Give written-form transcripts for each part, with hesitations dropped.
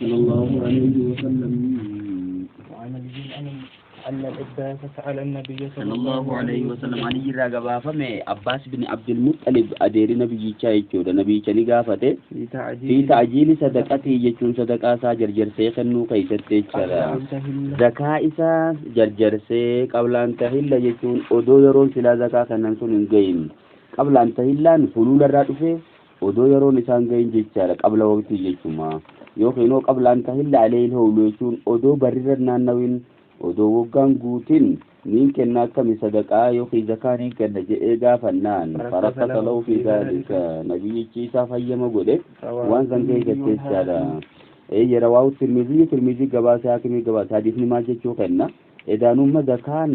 صلى الله عليه وسلم. وعن علي أن العباس سأل النبي صلى الله عليه وسلم. علي irraa gabaafame, Abbaas bin Abdul Muttalib adeeri nabiyyichaa jechuudha. Nabiyyicha ni gaafate في fi تعجيل ta'jiili sadaqatii jechuun sadaqaa isaa jarjarsee kennuu keessatti قبل jechaadha. أن تهل. Zakaa isaa jarjarsee, qabla an tahilla jechuun odoo yeroon silaa zakaa kennan sun hin gahin, qabla an tahillaan huluula irraa dhufe, odoo yeroon isaan gahin jechaadha, qabla waqtii jechuma, yookiin hoo qabla an tahilla alayhi hawlu jechuun odoo barrirra naannawin, odoo waggaan guutin niin kenna, akkami sadaqaa yookiin zakaa niin kenna jedhee gaafannaan, فرخص farakkasa له lahu fi في ذلك. dhaalika, nabiyyichi isaa fayyama godhe رواه waan san الترمذي keessatti jechaadha. والحاكم. Eeyya, rawaahu Tirmizii, Tirmizii gabaase, Haakimii gabaase. Hadiisni maal jechuu kenna? Edaanumma zakaan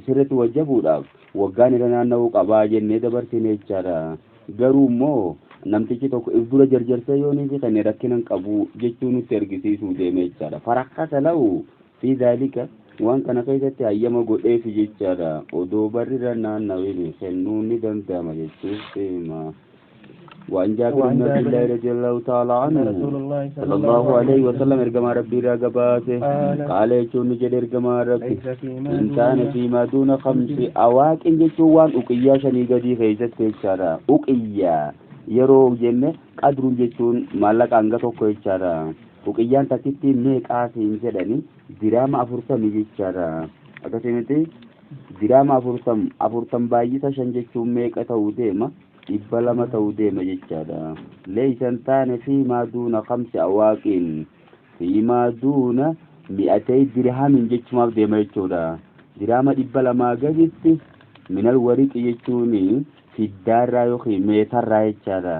sirriitti wajjabuudhaaf waggaan irra naanna'uu qabaa jennee dabarsine jechaadha. Garuu immoo namtichi tokko if dura jarjarsee yoo ni kenne rakkina hin qabu jechuu nutti argisiisuu deeme jechaadha. Farakkasa lahu fi dhaalika, waan kana keessatti hayyama godheefi jechaadha. Odoo barri irra naanna'in kennuun ni danda'ama jechuuf deema. وعن جابر وعن بن عبد الله جابر رضي الله تعالى أن عنه رسول الله صلى صلى الله الله عليه عليه وسلم وسلم ergamaa rabbii irraa gabaase قال qaala jechuun ni jedhe ergamaa rabbi ليس فيما hin taane دون fiimaa duuna khamsi awaaqin jechuun waan uqiyyaa shanii gadii keessatti jechaadha. Uqiyyaa yeroo jenne qadruun jechuun maallaqa hanga tokko jechaadha. Uqiyyaan takkitti meeqaa siin jedhani, diraama 40 jechaadha. Akkasii miti? Diraama 40, 40 baay'isa shan jechuun meeqa ta'uu deema? 200 ta'uu deema jechaadha. Leeysa hin taane fiimaa duuna khamsi awaaqin, fiimaa duuna mi'atay dirhamin jechumaaf deema jechuudha. Diraama 200 gaditti, minal wariqi jechuun fiddaarraa yookiin meetarraa jechaadha.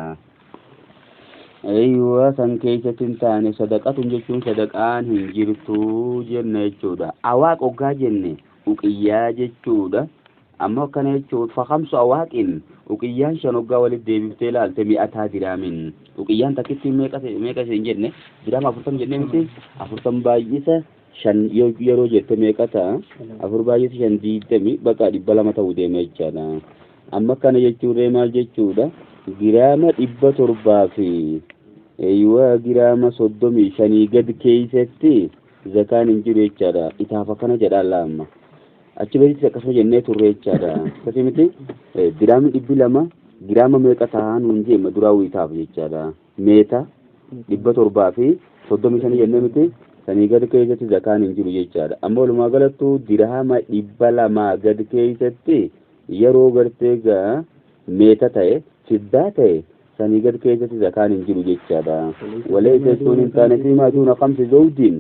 Eeywa, san keessatti hin taane sadaqatun jechuun sadaqaan hin jirtu jenna jechuudha. Awaaq hoggaa jenne uqiyyaa jechuudha. Amma akkana jechuudha, fakamsu awaaqin, uqiyyaan shan hoggaa walitti deebiftee ilaalte, mi'ataa diraamin, uqiyyaan takkitti meeqa meeqa hin jenne, diraama 40 jennee miti? 40 baay'isa shan yeroo jette meeqa ta'a? Afur baay'isa shan 20, bakka 200 ta'uu deema jechaadha. Amma akkana jechuurree maal jechuudha? Giraama 700 fi eeywa giraama 35 gad keessatti zakaan hin jiru jechaadha. Itaaf akkana jedhaan laamma. Achi baditti akkasuma jennee turre jechaadha. Akkasii miti? Giraamni 200 giraama meeqa ta'aa nuun jeema duraa itaaf jechaadha. Meeta 735 jennee miti? Sanii gad keessatti zakaan hin jiru jechaadha. Amma walumaa galattuu dirhama 200 gad keessatti yeroo gartee gaa meeta ta'e, fiddaa ta'e, sanii gad keessatti zakaan hin jiru jechaadha. وليس Walaysa فيما jechuun دون hin taane خمس fiimaa duuna khamsi zawdiin,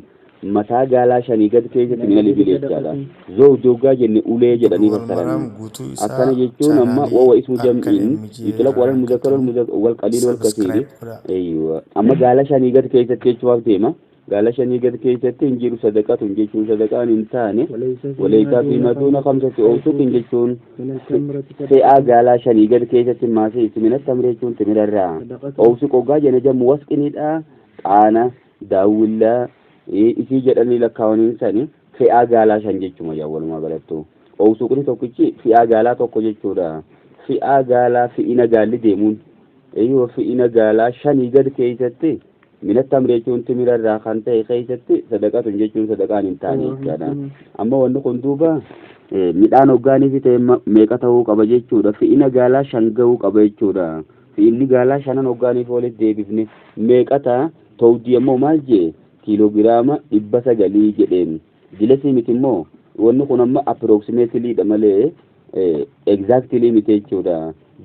mataa gaalaa shanii gad keessatti minal من ibil الإبل jechaadha. صدقة. Zawdi hoggaa jenne ulee jedhanii Bulugul fassaranii. Maraam guutuu isaa Akkana jechuun amma chaanaalii wawa ismu akka jam'iin MJ yutlaqu irraa alal muzakkar argattan wal qaliil wal kasiiri. subscribe godhaa. Eeywa, amma gaala shanii gad keessatti jechuudhaaf deema. Gaala shanii gad keessatti hin jiru sadaqatun jechuun sadaqaan hin taane. وليس فيما Walaysaa fiimaa دون duuna خمسة khamsati awsuqin أوسق jechuun من التمرة fe'aa صدقة. gaalaa shanii gad keessatti maasii mina tamri jechuun timirarraa. صدقة. Awsuq hoggaa jenne jammu wasqiniidha. Qaana daawwillaa isii jedhanii lakkaawaniin sani fe'aa gaalaa shan jechuma yaa walumaa galattu. Awsuqni tokkichi fe'aa gaalaa tokko jechuudha. Fe'aa gaalaa fe'ina gaalli deemuun. Eeyyoo, fe'ina gaalaa shanii gad keessatti mina tamri jechuun timirarraa kan ta'e keessatti sadaqatun jechuun sadaqaan hin taane رواه jechaadha. مسلم. Amma wanni kun duuba midhaan hoggaanii fi ta'e meeqa ta'uu qaba jechuudha. Fe'ina gaalaa shan ga'uu qaba jechuudha. Fe'inni gaalaa shanan hoggaaniif walitti deebifne meeqa ta'a? Tawdii ammoo maal jee? Kiiloogiraama 900 jedheen. Dilasii miti immoo wanni kun amma approximatelyidha malee exactly miti jechuudha.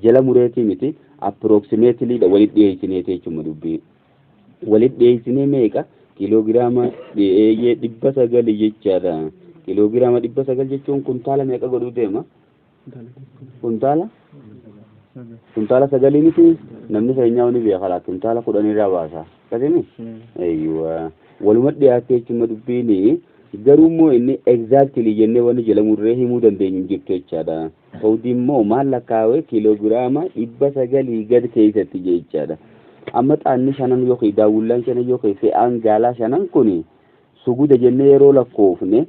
Jala mureetii miti, approximatelyidha, walitti dhiyeessineeti jechuudha dubbii. Walitti dhiyeessinee meeqa? Kiiloogiraama dhiyeeyyee 900 jechaadha. Kiiloogiraama 900 jechuun kuntaala meeqa godhuu deema? Kuntaala sagalii miti? Namni keenyaa ni beeka laa, kuntaala 10 irraa baasa. Akkasimi? Eeyywa. Waluma dhiyaattee jechuudha dubbiini. Garuu immoo inni exactly jennee wanni jala murree himuu dandeenyu hin jirtu jechaadha. Saudii immoo maal lakkaawee? Kiiloogiraama 900 gad keessatti jechaadha. Amma xaanni shanan yookiin daawwillaan shanan yookiin fe'aan gaalaa shanan kuni suguda jennee yeroo lakkoofne,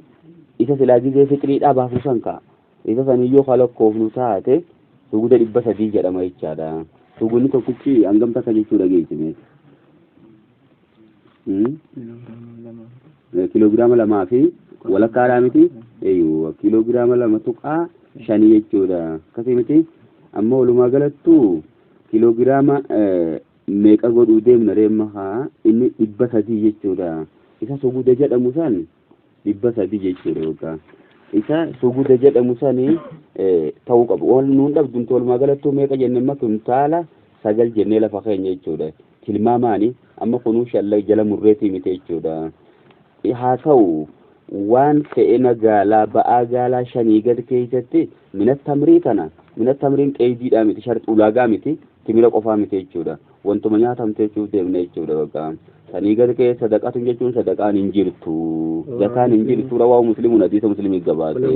isa silaa gizee fixriidhaa baafnu san ka'a. Isa saniyyoo ka lakkoofnu taate suguda 300 jedhama jechaadha. Sugudni tokkichi hangam takka jechuudha geessime? Kiloogiraama 2 fi walakkaadhaa miti eeyyuu kiloogiraama 2.5 jechuudha akkasii miti amma walumaa galattuu kiloogiraama meeqa godhuu deemna reemma haa inni 300 jechuudha isa suguda jedhamu san 300 jechuudha yookaan isa suguda jedhamu sani ta'uu qabu wal nuun dhabdun walumaa galattuu meeqa jenne amma kuntaala 9 jennee lafa keenya jechuudha tilmaamaani amma kunuu shalla jala murreetii miti jechuudha haa ta'u waan fe'ina gaalaa ba'aa gaalaa 5 gad keessatti mina tamrii kana mina tamriin qeeydiidhaa miti sharxi ulaagaa miti timira qofaa miti jechuudha wantuma nyaatamte jechuuf deemne jechuudha bakka sanii gad keessa sadaqatun jechuun sadaqaan hin jirtu zakaan hin jirtu rawaa muslimuun hadiisa muslimii gabaate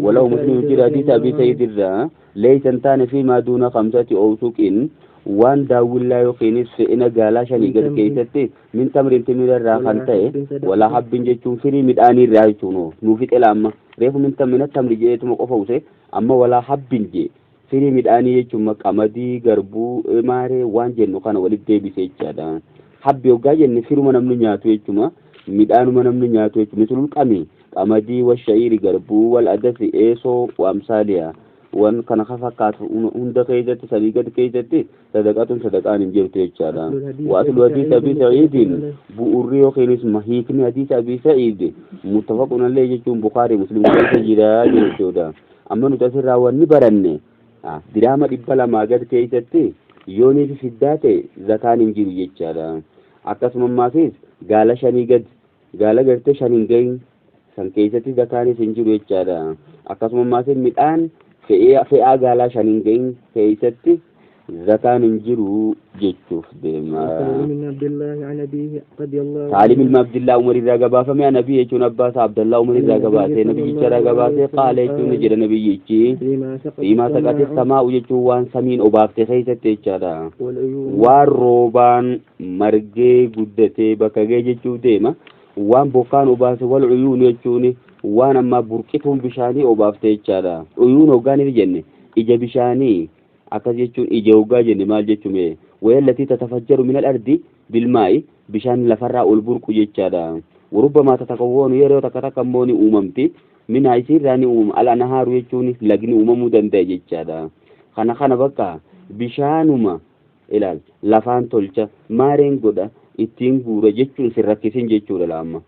walau muslimu jira hadiisa abii sa'iidirraa leeysan taane fi maa duuna 5 awsuqin waan daawwillaa yookiinis fe'ina gaalaa 5 gad keessatti min tamriin timira irraa kan ta'e walaa habbin jechuun firii midhaanii irraa jechuun nuu fixe laamma reefu min mina tamri jeetuma qofa use amma walaa habbin jee firii midhaanii jechuun qamadii garbuu maaree waan jennu kana walitti deebise jechaadha habbi hoggaa jenne firuma namni nyaatu jechuma midhaanuma namni nyaatu jechuudha misulul qami qamadii washa'iiri garbuu wal adasi eesoo waamsaaliyaa waan kana fakkaatu hunda keessatti sanii gad keessatti sadaqatun sadaqaan hin jirtu jechaadha waaslu hadiisa abii sa'iidin bu'urri yookiinis hiikni hadiisa abii sa'iid muttafaqun allee jechuun bukaarii muslim keessa jira jechuudha amma nuti asirraa wanni baranne diraama 200 gad keessatti yoonii fi fiddaa ta'e zakaan hin jiru jechaadha akkasuma ammaafis gaala 5 gad gaala gartee 5 hin gahin san keessatti zakaanis hin jiru jechaadha akkasuma ammaafis midhaan fe'aa gaalaa 5 hin gahin keessatti zakaan hin jiru jechuuf deema. Saalim ilma Abdillaa Umar irraa gabaafame nabii jechuun abbaa isaa Abdallaa Umar irraa gabaase nabiyyicha irraa gabaase qaala jechuun jedha nabiyyichi fiimaa saqate samaa'u jechuun waan samiin obaafte keessatti jechaadha waan roobaan margee guddatee bakka ga'e jechuuf deema waan bokkaan obaase wal uyuun jechuun waan ammaa burqituun bishaanii obaafte jechaadha uyuun hoggaaniif jenne ija bishaanii akkas jechuun ija hoggaa jenne maal jechuun wayallatii tatafajjaru minal ardi bilmaa'i bishaan lafarraa ol burqu jechaadha warubbamaa tatakawwoonu yeroo takka takka immoo ni uumamti minaa isiirraa ni uumama al anhaaru jechuun lagni uumamuu danda'a jechaadha kana kana bakka bishaanuma ilaal lafaan tolcha maareen godha ittiin guura jechuun sin rakkisin jechuudha laamma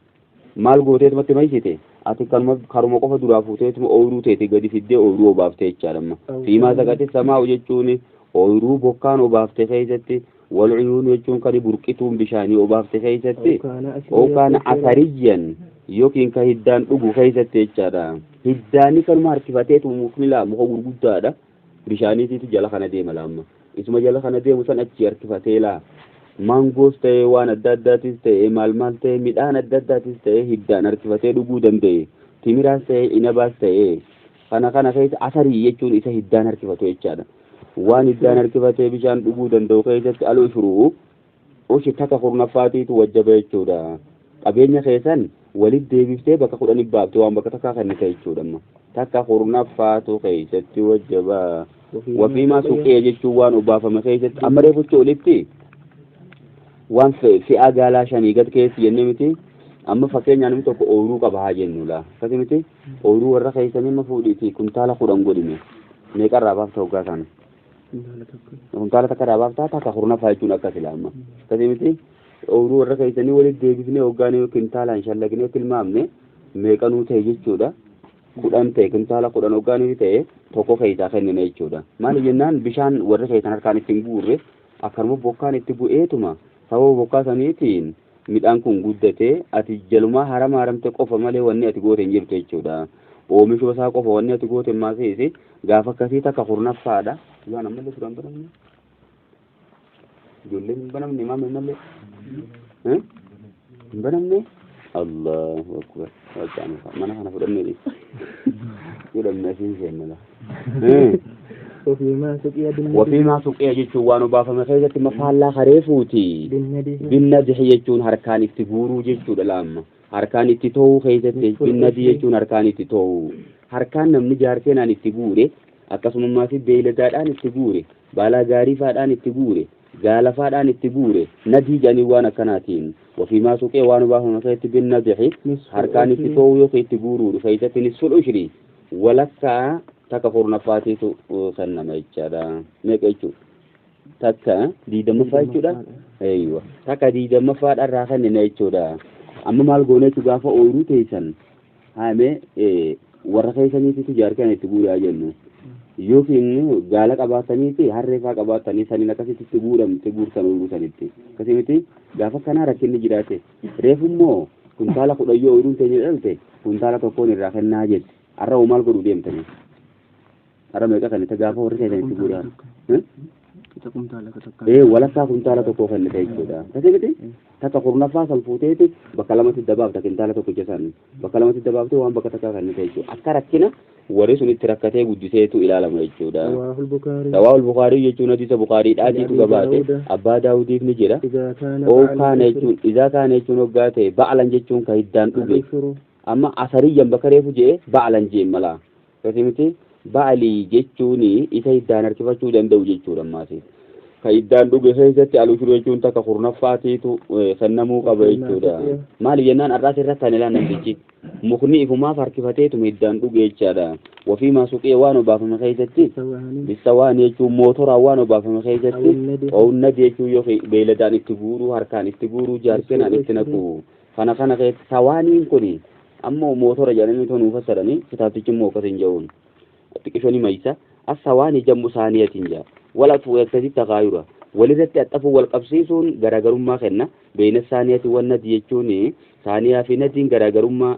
maal gooteetumatti maysite ati kanuma karuma qofa duraa fuuteetuma ooyiruu teete gadi fiddee ooyiruu obaafte jechaadha amma fiimaa saqate samaa'u jechuun ooyiruu bokkaan obaafte keessatti wal cuyuun jechuun kan burqituun bishaanii obaafte keessatti yookaan asariyyan yookiin ka hiddaan dhugu keessatti jechaadha hiddaani kanuma harkifateetu mukni laa muka gurguddaadha bishaaniitiitu jala kana deema laamma isuma jala kana deemu san achi harkifatee laa maangoos ta'e waan adda addaatis ta'e maal maal ta'e midhaan adda addaatis ta'e hiddaan harkifatee dhuguu danda'e timiraas ta'e inabaas ta'e kana kana keessa asarii jechuun isa hiddaan harkifatu jechaadha waan hiddaan harkifatee bishaan dhuguu danda'u keessatti alu ishuruu ushi takka kurnaffaatiitu wajjaba jechuudha qabeenya keessan walitti deebiftee bakka 10 baafte waan bakka takkaa kennite jechuudha amma takka kurnaffaatu keessatti wajjaba wafiimaa suqee jechuun waan obaafame keessatti amma reefuchi olitti waan fe'aa gaalaa 5 gad keessi jennee miti amma fakkeenyaa namni tokko ooyiruu qaba haa jennu laa akkasi miti ooyiruu warra keessanii amma fuudhiiti kuntaala 10 godhime meeqarraa baafta hoggaa sana kuntaala takkarraa baaftaa takka kurnaffaa jechuun akkas ilaa amma akkasi miti ooyiruu warra keessanii walitti deebifnee hoggaanii kuntaalaan shallagnee tilmaamne meeqanuu ta'e jechuudha 10 ta'e kuntaala 10 hoggaanii ta'e tokko keessaa kennine jechuudha maali jennaan bishaan warra keessan harkaan ittiin guurre akkanuma bokkaan itti bu'eetuma sababa bokkaa saniitiin midhaan kun guddatee ati jalumaa harama haramte qofa malee wanni ati goote hin jirtu jechuudha oomishuma isaa qofa wanni ati goote maasiisi gaafa akkasii takka kurnaffaadha waan ammallee duraan banamne ijoolleen hin banamne maama mallee hin banamne Allahu akbar mana kana fudhannee fudhanne asiin seenna la وفيما سقي jechuun waan obaafame keessatti mafaallaa kareefuuti binnadhi jechuun harkaan itti guuruu jechuudha laamma harkaan itti to'uu keessatti binnadhi jechuun harkaan itti to'uu harkaan namni jaarteenaan itti guure akkasuma ammaas beeyladaadhaan itti guure baalaa gaarii faadhaan itti guure Gaalafaadhaan itti guure nadii jedhanii waan akkanaatiin wafiimaa suqee waan obaafame keessatti binnadixi harkaan itti too'u yookiin itti guuruudhu keessatti nisful ushri walakkaa takka kurnaffaatiitu kennama jechaadha. Meeqa jechuudha? Takka diidammaffaa jechuudha. Eeywa takka diidammaffaadha kennina jechuudha. Amma maal goone jechuudha gaafa ooyiruu teessan haamee warra keessaniititu jaarkaan itti guuraa jennu. Yookiin gaala qabaataniiti harree faa qabaatanii saniin akkasitti itti guuramte guurtan ooyiruu sanitti. Akkasii miti gaafa kanaa rakkinni jiraate reefu immoo kuntaala 10 yoo ooyiruun teenya dhalte kuntaala 1 irraa kennaa jette. Har'a hoo maal godhuu deemtanii? Har'a meeqa kennite gaafa warri keessan itti guuran? Walakkaa kuntaala 1 kennite jechuudha. Akkasii miti takka kurnaffaa san fuuteeti bakka lamatti dabaafta kintaala 1 san bakka lamatti dabaaftee waan bakka takkaa kennite jechuudha. Akka rakkina warri sun itti rakkatee guddiseetu ilaalama jechuudha. Rawaahul Bukaarii jechuun hadiisa Bukaariidhaatiitu gabaate Abbaa Daawudiif ni jira. Oo kaana jechuun izaa kaana jechuun hoggaa ta'e ba'alan jechuun ka hiddaan dhuge amma asariyyan bakka reefu je'e ba'alan jeen mala. Akkasii miti ba'alii jechuun isa hiddaan harkifachuu danda'u jechuudha ammaasi. Ka hiddaan dhuge keessatti alushuru jechuun takka kurnaffaatiitu kennamuu qaba jechuudha. Maali jennaan har'aas irratti kan ilaalan namtichi mukni ifumaaf harkifateetuma hiddaan dhuge jechaadha. Wafiimaa suqee waan obaafame keessatti bisawaan jechuun mootoraan waan obaafame keessatti oonnadi jechuun yookiin beeyladaan itti guuruu harkaan itti guuruu jaarkenaan itti naqu kana kana keessatti sawaaniin kun ammoo mootora jedhanii too nuuf fassaranii kitaabtichi immoo akkas hin jedhuun xiqqishoon himaysa as sawaanii jammu saaniyatiin jedha. Wala akkasitti takaayura walirratti axxafuu wal qabsiisuun garaagarummaa kenna beeyna saaniyati wan nadi jechuun saaniyaa fi nadiin garaagarummaa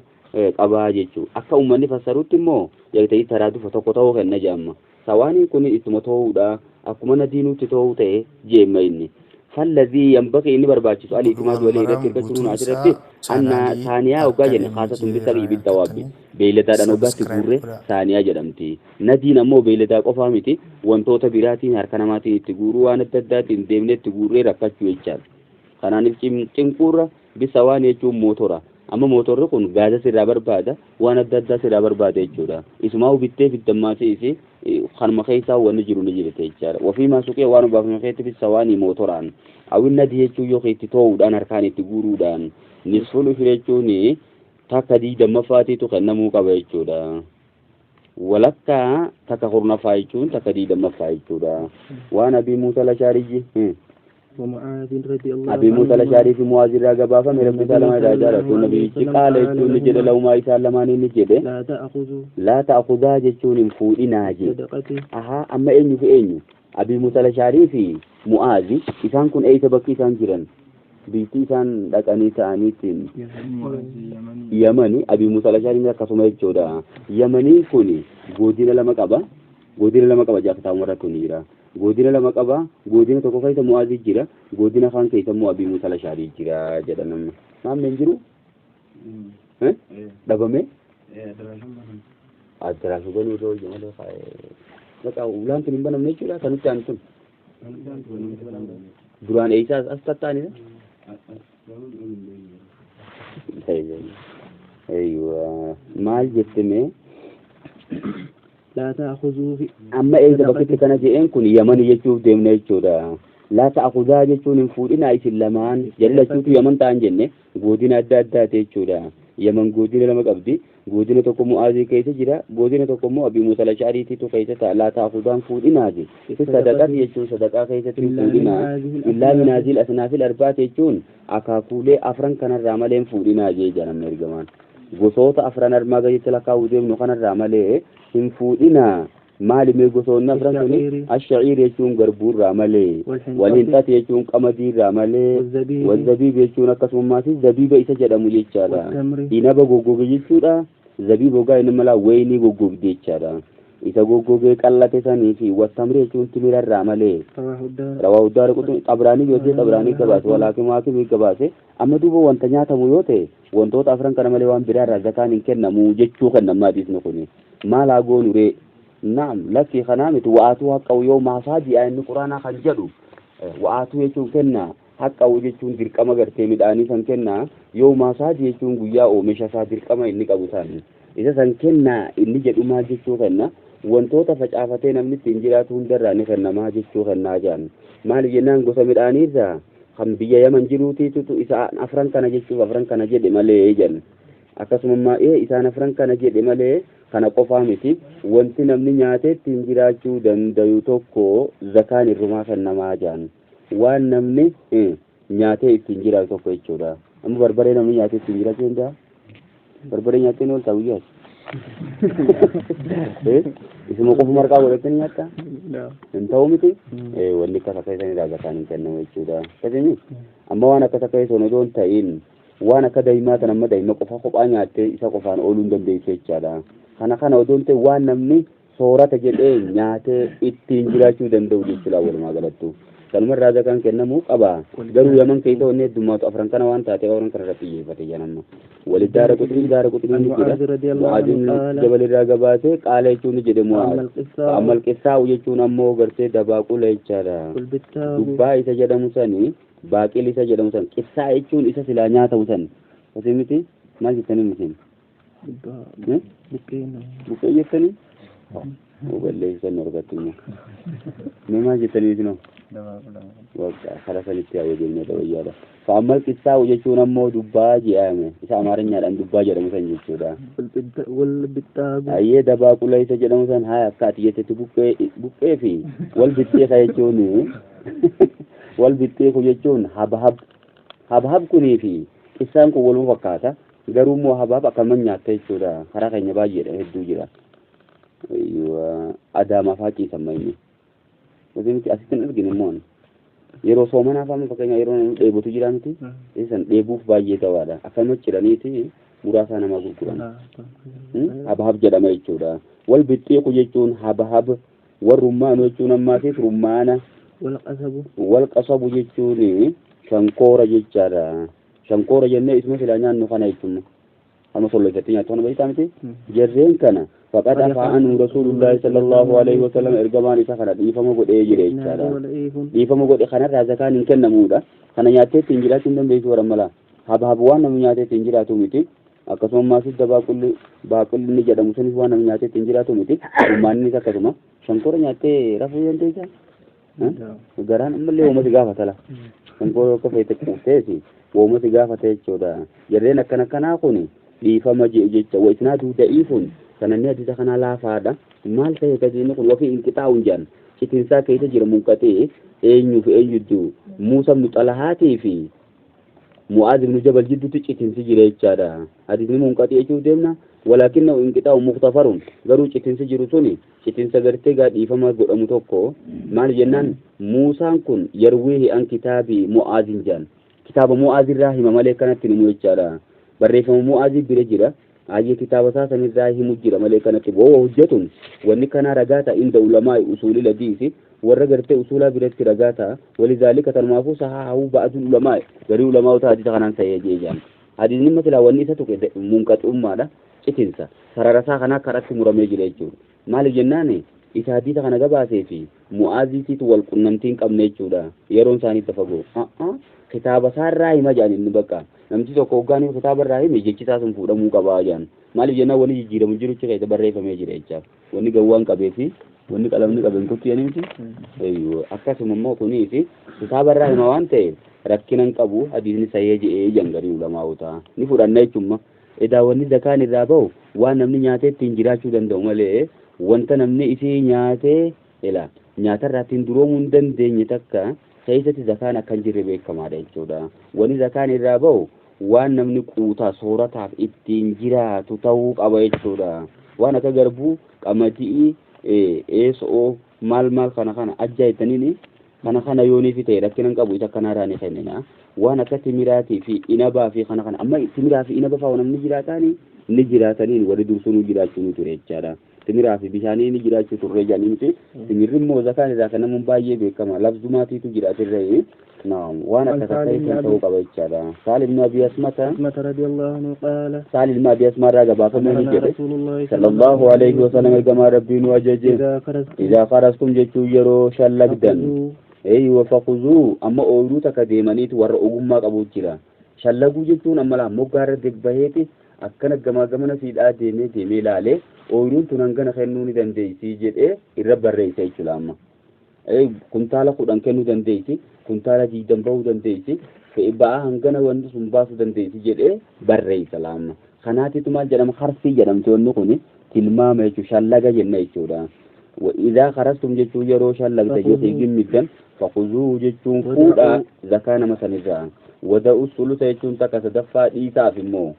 qabaa jechuudha. Akka uummanni fassarutti immoo yaa'ii taraa dufa tokko ta'uu kenna jedhama. Sawaaniin kun ittuma ta'uudha akkuma nadiinutti ta'uu ta'e jeemma inni. Fallazii yanbaqii inni barbaachisu alii Durumaan timaatu walii irratti maraan hirkachuun guutuun asirratti isaa anna chaanaalii saaniyaa hoggaa akka jenne MJ kaasatun bisa Raayyaa ibidda waabbi argattanii beeyladaadhaan hoggaatti subscribe guurre godhaa. saaniyaa jedhamti. Nadiin ammoo beeyladaa qofaa miti wantoota biraatiin harka namaatiin itti guuruu waan adda addaatiin deemnee itti guurree rakkachuu jechaadha. Kanaaniif cinquurra bisa waan jechuun mootora. Amma mootorri kun gaaza sirraa barbaada waan adda addaa sirraa barbaada jechuudha. Isumaa bittee fiddammaasii isi kanuma keessaa wanni jiru ni jirte jechaadha. Wafiimaa suqee waan obaafame keessatti bisa waan mootoraan. Awin nadi jechuun yookiin itti too'uudhaan harkaan itti guuruudhaan nisful ushur jechuun takka diidamaffaatiitu kennamuu qaba jechuudha. Walakkaa takka kurnaffaa jechuun takka diidammaffaa jechuudha. Waan Abii Muusaa Lashaariyyi. ومعاذ رضي الله Abii Muusaa عنهما Lashaarii fi Mu'aaz irraa gabaafame rabbi isaa lama irraa النبي صلى jaalatu الله عليه nabiyyichi وسلم qaala قال jechuun ni jedhe لهما lahumaa isaan lamaanii ni jedhe لا تأخذوا laa ta'khudhaa jechuun hin fuudhinaa jedhe. صدقتي Ahaa amma eenyu fi eenyu? Abii Muusaa Lashaarii fi Mu'aazi isaan kun eessa bakki isaan jiran? Biyyi isaan dhaqanii ta'aniitiin Yamani Abii Muusaa Lashaariin akkasuma jechuudha. Yamaniin kun godina lama qaba. Godina lama qaba jaakataawwan irratti ni jira. Godina lama qaba. Godina tokko keessa Mu'aazi jira. Godina kaan keessa immoo Abii Muusaa Lashaarii jira jedha namni. Maamni hin jiru? Dhabame? Addaraashu banuu irra hojii malee kaa'ee. Bakka ulaan tun hin banamne jechuudha. Kan nutti aanu tun. Duraan eeysaa as tattaanidha. Eeywa maal jette mee? لا تأخذوا في Amma eessa bakkitti kana je'een kun Yamani jechuuf deemna jechuudha. Laa ta'khudhaa jechuun hin fuudhinaa isin lamaan jallachuutu Yaman ta'an jenne godina adda addaati jechuudha. Yaman godina lama qabdi. Godina tokko Mu'aazii keessa jira. Godina tokko immoo Abii Muusaa Lashaariitiitu keessa ta'a. Laa ta'khudhaan fuudhinaa je. Fi sadaqati jechuun sadaqaa keessatti hin إلا من fuudhinaa. هذه Illaa min الأصناف haazil asnaafil arbaati jechuun akaakuulee afran kanarraa malee hin fuudhinaa jee jedha namni ergamaan. Gosoota afran armaa gaditti lakkaa'uu deemnu kanarraa malee hin fuudhinaa. Maali mee gosoonni afran suni? الشعير Ashaciir jechuun garbuurraa malee, والحنطة walhinxati jechuun qamadiirraa malee, والزبيب wazabiib jechuun akkasumas zabiiba isa jedhamu jechaadha. والتمر Inaba goggoge jechuudha. Zabiiba gogaa inni mala weynii goggogde jechaadha. Isa goggogee qallate sanii fi wattamri jechuun timirarraa malee. رواه الدار Rawaahu Daaraqutni Xabraanii yoo ta'e Xabraanii gabaase walaakin Haakimii gabaase amma duuba wanta nyaatamu yoo ta'e wantoota afran kana malee waan biraarraa zakaan hin kennamu jechuu kennamma hadiisni kuni maal haa goonu ree naam lakkii kanaa miti wa'aatuu haqqa'u yoo maasaa ji'a inni quraanaa kan jedhu wa'aatuu jechuun kenna haqqa'u jechuun dirqama gartee midhaanii san kenna yoo maasaa jechuun guyyaa oomisha isaa dirqama inni qabu san isa san kenna inni jedhu maal jechuu kenna Wantoota facaafatee namni ittiin jiraatu hundarraa ni kennamaa jechuu kennaa jedhan. Maali jennaan gosa midhaaniirraa kan biyya Yaman jiruutiitu isaan afran kana jechuuf afran kana jedhe malee jedhan. Akkasuma isaan afran kana jedhe malee kana qofaa miti, wanti namni nyaatee ittiin jiraachuu dandayu tokko zakaan irrumaa kennamaa jedhan. Waan namni nyaatee ittiin jiraatu tokko jechuudha. Amma barbaree namni nyaatee ittiin jiraachuu danda'a? Barbaree nyaattee ni ooltaa guyyaas? Isuma qofa marqaa godhattee ni nyaattaa? Hin ta'u miti? Wanni akkas akka isanirraa zakaan hin kennamu jechuudha. Akkasimi amma waan akkas akka isan odoo hin ta'in waan akka daa'imaa tan amma daa'ima qofa kophaa nyaattee isa qofaan ooluu hin dandeessu jechaadha. Kana kana odoo hin ta'in waan namni soorata jedhee nyaatee ittiin jiraachuu danda'u jechuudha walumaa galattu. Kanuma irraa zakaan kennamuu qaba. Garuu Yaman keessa wanni heddummaatu afran kana waan taateef afran kana irratti xiyyeeffate jedhan amma. Wali daara quxurii daara quxurii ni عن jira. معاذ رضي الله Mu'aaz عنه ibn قال Jabal irraa gabaase qaala jechuun ni jedhe أما Mu'aaz. القصاء Amma alqissaa'u jechuun ammoo gartee dabaaqula jechaadha. والبتاء Dubbaa isa jedhamu sani baaqil isa jedhamu san qissaa jechuun isa silaa nyaatamu san. Osoo miti maal jettanii misin? بكين Buqqee jettanii? Balleessan argattu immoo. Mee maal jettanii isinoo? Bakka kara sanitti haa deemnee wayyaadha. Fa'ammal qissaa'u jechuun ammoo dubbaa jedhame isa Amaarinyaadhaan dubbaa jedhamu san jechuudha. والبتاء Ayyee dabaaqula isa jedhamu san haa akka ati jettetti buqqee buqqee fi wal bixxeeka jechuun wal bixxeeku jechuun habhab habhab kunii fi qissaan kun waluma fakkaata, garuu immoo habhab akkaman nyaatta jechuudha. Karaa keenya baay'eedha, hedduu jira. Adaamaa fa'aa ciisan inni. Miti asitti hin arginu immoo yeroo soomanaa fa'aa fakkeenya yeroo namni dheebotu jira miti, isan dheebuuf baay'ee gabaadha. Akkanuma ciraniiti muraasaa namaa gurguran. Habhab jedhama jechuudha. Wal bixxiiqu jechuun habhab, wal rummaanu jechuun ammaatiif rummaana. والقصب Wal qasabu jechuun shankoora jechaadha. Shankoora jennee isuma silaa nyaannu kana jechuun amma solloisatti nyaattu kana beektaa miti. Jarreen kana faqad afaa anhu rasuulullaahi sallallahu alaihi wasallam, ergamaan isa kana dhiifama godhee jira jechaadha. وضعيف Dhiifama godhe kanarraa zakaan hin kennamuudha. Kana nyaattee ittiin jiraachuu hin dandeessu warra mala. Habhab waan namni nyaatee ittiin jiraatu miti. Akkasuma maasis dabaaqulli baaqulli inni jedhamu sunis waan namni nyaatee ittiin jiraatu miti. Rummaannis akkasuma. Shankoora nyaattee rafuu dandeessaa? Garaan ammallee uumati gaafata la. Shankoora akka feete quufteeti uumati gaafata jechuudha. Jarreen akkana akkanaa kun dhiifama jedhu jecha wa isnaadu da'iifun sananni hadiisa kanaa laafaadha. Maal ta'e kasiinni kun wafii inqixaa'uun jedhan citinsaa keessa jira munqaxee eenyuuf eenyuttu Muusaa ibnu Xalahaatii fi Mu'aaz ibnu Jabal jidduutti citinsi jira jechaadha. Hadiisni munqaxee jechuuf deemna. Walaakinna inqixaa'u muktafarun, garuu citinsi jiru suni citinsa gartee gaa dhiifama godhamu tokko. Maal jennaan Muusaan kun yarwiihi an kitaabii Mu'aazin jedhan. Kitaaba Mu'aaz irraa hima malee kanatti himu jechaadha. Barreeffama Mu'aazii bira jira. Ayyee kitaaba isaa sanirraa himu jira malee kanatti woo hojjetun wanni kanaa ragaa ta'a inda ulamaa usuulil hadiisi, warra gartee usuulaa biratti ragaa ta'a. Walizaalika tanumaafuu sahahahu ba'dul ulamaa, garii ulamaa'ota hadiisa kanaan ta'ee jee jedhan. Hadiisni masilaa wanni isa tuqe munqaxummaadha, citinsa sarara isaa kanaa karatti muramee jira jechuudha. Maaliif jennaan isa hadiisa kana gabaasee fi Mu'aaziitiitu wal qunnamtii hin qabne jechuudha. Yeroon isaanii itti fagoo. Kitaaba isaarraa hima jedhan inni bakka. Namti tokko hoggaan kitaaba irraa hime jechi isaa sun fuudhamuu qabaa jedhan. Maaliif jennaan wanni jijjiiramu jiruchi keessa barreeffamee jira jechaaf. Wanni gawwaan qabee fi wanni qalamni qabeen kottu jedhanii miti. Eeyyuu akkasuma immoo kunis kitaaba irraa hima waan ta'eef rakkina hin qabu, hadiisni sahih jedhee jedhan garii ulamaa'ota. Ni fudhanna jechuudha. Edaa wanni zakaan irraa bahu waan namni nyaatee ittiin jiraachuu danda'u malee wanta namni isii nyaatee ila nyaatarraa ittiin duroomuu hin dandeenye takka keessatti zakaan akka hin jirre beekamaadha jechuudha. Wanni zakaan irraa bahu waan namni quutaa soorataaf ittiin jiraatu ta'uu qaba jechuudha. Waan akka garbuu, qamadii, eesoo, maal maal kana kana ajjaa jettaniini kana kana yooniif ta'e rakkina hin qabu, isa akkanaarraa ni kennina. Waan akka timiraatii fi inabaa fi kana kana amma timiraa fi inaba fa'aa namni jiraataanii ni jiraataniin warri dursunuu jiraachuu ni ture jechaadha. Timiraa fi bishaanii ni jiraachuu turre jedhanii miti. Timirri immoo zakaan irraa kennamuun baay'ee beekama. Labzumaatiitu jira asirra. Naam, waan akkas akkasii kan ta'uu qaba jechaadha. Saalim ibn Abi Asmata أسمة رضي الله عنه قال Saalim ibn Abi Asmaa irraa gabaafamee ni أمرنا jedhe رسول الله sallallahu alayhi wa sallam, ergamaa rabbii nu ajaje. إذا خرجتم إذا خرجتم jechuun yeroo shallagdan فخذوا eeywa fakuzuu amma ooyiruu takka deemaniiti warra ogummaa qabu jira. Shallaguu jechuun amma laa moggaarra degbaheeti. Akkana gamaa gamana siidhaa deemee deemee ilaalee ooyiruun tun hangana kennuu ni dandeessi jedhee irra barreessa jechuudha amma. Kuntaala 10 kennuu dandeessi, kuntaala 20 bahuu dandeessi, ba'aa hangana wanti sun baasuu dandeessi jedhee barreessa laamma. Kanaatitu maal jedhama harsii jedhamti wanni kuni tilmaama jechuudha shallaga jenna jechuudha. Idaa karastum jechuun yeroo shallagta yookiin gimmittan fakuzuu jechuun fuudhaa zakaa nama sanirraa. Wada'u sulusa jechuun takka sadaffaa dhiisaaf immoo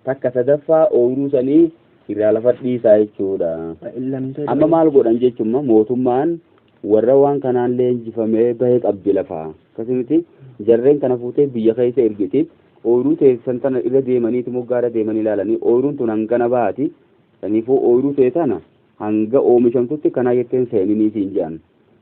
takka sadaffaa ooyiruu sanii irraa lafa dhiisaa jechuudha. Amma maal godhan jechuun mootummaan warra waan kanaan leenjifamee bahee qabdi lafaa. Akkasumatti jarreen kana fuutee biyya keessa ergiti. Ooyiruu teessan tana irra deemaniiti moggaarra deemanii ilaalanii ooyiruun tun hangana baati. Saniifuu ooyiruu tee tana hanga oomishamtutti kanaa jetteen seeninii siin jedhan.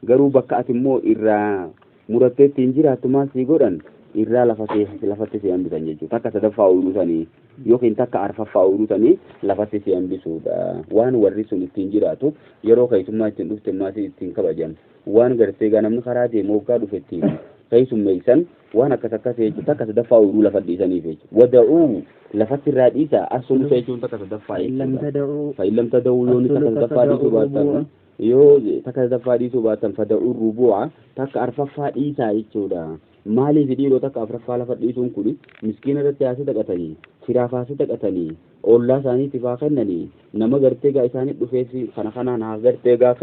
Garuu bakka ati immoo irraa murattee ittiin jiraattu maal sii godhan irraa lafatti si hambisan jechuudha. Takka sadaffaa ooyiruu sanii yookiin takka arfaffaa ooyiruu sanii lafatti si hambisuudha. Waan warri sun ittiin jiraatu yeroo keessummaa ittiin dhufte maasii ittiin kabajan waan gartee gaa namni karaa deemu waggaa dhufe ittiin keessummeessan waan akkas akkas jechuudha. Takka sadaffaa ooyiruu lafa dhiisaniif jechuudha. Wada'uu lafatti irraa dhiisa asulusa jechuun takka sadaffaa jechuudha. Fa'in tada'uu yoo takka sadaffaa dhiisuu baattan yoo takka sadaffaa dhiisuu baattan fada'uu rubu'a takka arfaffaa dhiisaa jechuudha. Maaliif dhiiroo takka afraffaa lafa dhiisuun kun miskiina irratti haasii dhaqatanii firaaf haasii dhaqatanii ollaa isaaniitiif haa kennanii nama gartee gaa isaanii dhufeef kana kanaan haa gartee gaa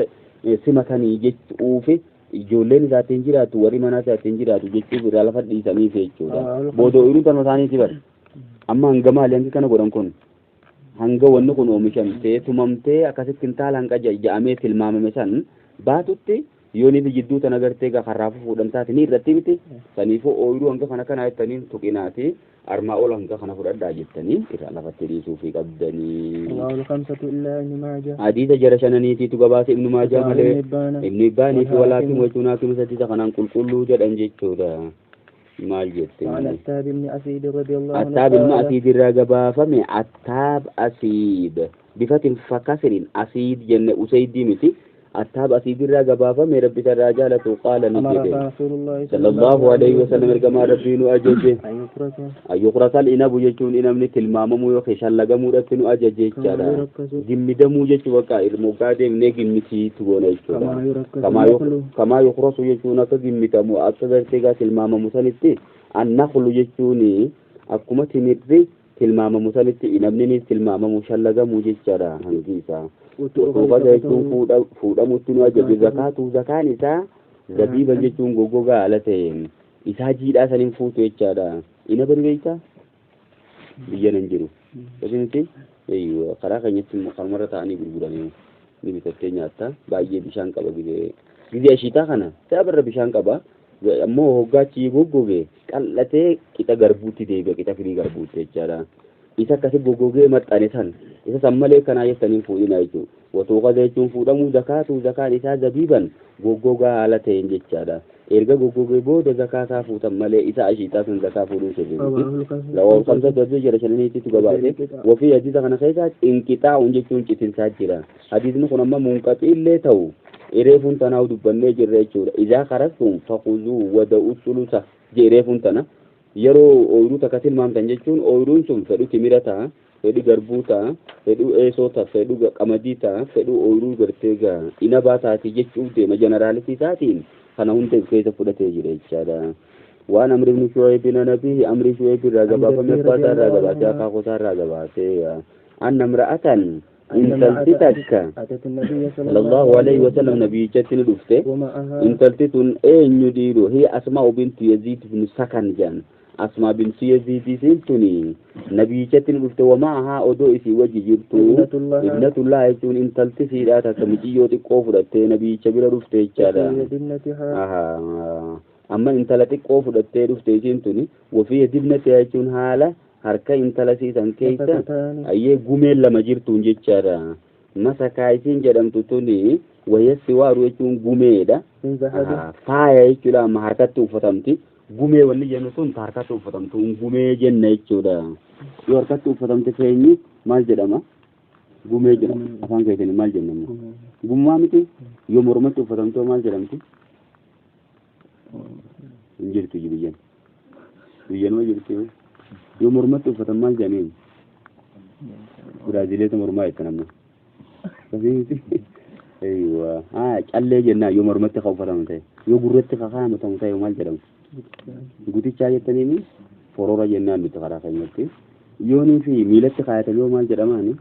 simatanii jechuufi ijoolleen isaatiin jiraatu warri manaa isaatiin jiraatu jechuuf irraa lafa dhiisaniif jechuudha. Booda ooyiruun tanuma isaaniiti bara. Amma hanga maali hangi kana godhan kun hanga wanni kun oomishamtee tumamtee akkasitti hintaala hanga ja'amee tilmaamame san baatutti yoo ni jidduu tana gartee gaa karraafuu fuudhan taate ni irratti miti saniifuu ooyiruu hanga kana kana jettanii tuqinaati armaa ol hanga kana fudhadhaa jettanii irraa lafatti dhiisuufii qabdanii. Hadiisa jara shananiitiitu gabaase Ibnu Maajaa malee Ibnu Hibbaanii fi walaakin wachuun haakima sadiisa kanaan qulqulluu jedhan jechuudha. Maal jette? Attaab ilma Asiid irraa gabaafame Attaab Asiid bifatin fakasiriin Asiid jenne Usaydii miti. Attaab Asiid irraa gabaafame rabbi isarraa jaalatu qaala ni jedhe sallallahu alayhi wasallam ergamaa rabbii nu ajaje ayyuqrasal inabu jechuun inamni tilmaamamuu yookiin shallagamuudhaatti nu ajaje jechaadha. Gimmidamuu jechuu bakka moggaa deemnee gimmitiitu goona jechuudha. Kamaa yuqrasu jechuun akka gimmitamu akka gartee gaa tilmaamamu sanitti annaqlu jechuun akkuma timirri tilmaamamu sanitti inamni tilmaamamu shallagamuu jechaadha hangi isaa. Utuuqata jechuun fuudhamutti nu ajaje zakaatu zakaan isaa zabiiba jechuun goggogaa haala ta'een isaa jiidhaa saniin fuutu jechaadha. Ina bari beektaa? Biyya nan jiru. Akkasumas karaa keenyatti immoo kanumarra taa'anii gurguranii ni bitattee nyaatta. Baay'ee bishaan qaba gizee gizee ashiitaa kana saabarra bishaan qaba. Ammoo hoggaachi goggoge qal'atee qixa garbuutti deebi'a qixa firii garbuutti jechaadha. Isa akkasi goggogee maxxane san isa san malee kanaa jettaniin fuudhina jechuudha. Watuuqata jechuun fuudhamuu zakaatu zakaan isaa zabiiban goggogaa haala ta'een jechaadha. Erga goggogee booda zakaa isaa fuutan malee isa ashiitaa sun zakaa fuudhuun sirrii miti. Lawaa kamsa darbee jira shananiititu gabaase. Wafii hadiisa kana keessaa inqixaa'uun jechuun citinsaa jira. Hadiisni kun amma munqaxii illee ta'u ereefuun tanaaf dubbannee jirra jechuudha. Izaa karastum fakuzuu wada'u sulusa jedheefuun tana yeroo ooyiruu takka tilmaamtan jechuun ooyiruun sun fedhu timira ta'a, fedhu garbuu ta'a, fedhu eesoo ta'a, fedhu qamadii ta'a, fedhu ooyiruu gartee gaa inabaa taati jechuuf deema jeneraalitii isaatiin kana hunda of keessa fudhatee jira jechaadha. Waan Amri ibn Shu'ayb nabii Amri Shu'ayb irraa gabaafame abbaa isaa irraa gabaasee akaakuu isaa irraa gabaasee anna imra'atan intalti takka sallallahu alayhi wa sallam nabiyyichatti ni dhufte intalti tun eenyu dhiiru hiya Asmaa'u bintu Yaziid ibn Sakan jedhan Asmaa bintu Yaziid isiin tuni nabiyyichatti ni dhufte wama'ahaa odoo isii wajji jirtu ibnatullah jechuun intalti siidhaa takka muciyyoo xiqqoo fudhattee nabiyyicha bira dhufte jechaadha. Amma intala xiqqoo fudhattee dhufte isiin tuni wafii dibnatihaa jechuun haala harka intala siisan keessa ayyee gumeen lama jirtuun jechaadha. Masakaa isiin jedhamtu tuni wayya siwaaru jechuun gumeedha. Faaya jechuudha amma harkatti uffatamti. Gumee wanni jennu sun harkatti uffatamtu gumee jenna jechuudha. Yoo harkatti uffatamte feenyi maal jedhama? Gumee jedhama. Afaan keessanii maal jenna? Gummaa miti. Yoo mormatti uffatamte maal jedhamti? Hin jirtu biyyan. Biyyanuma jirti. Yoo mormatti uffatan maal jedhaniin? Biraazileetu mormaa jettan amma. Akkasii Eywa. Haa callee jennaan yoo mormatti ka uffatamu ta'e yoo gurratti ka kaa'amatamu ta'e maal jedhamu? Gutichaa jettaniini forora jennaan nuti karaa keenyatti. Yoonii fi miilatti kaayatan yoo maal jedhamaani?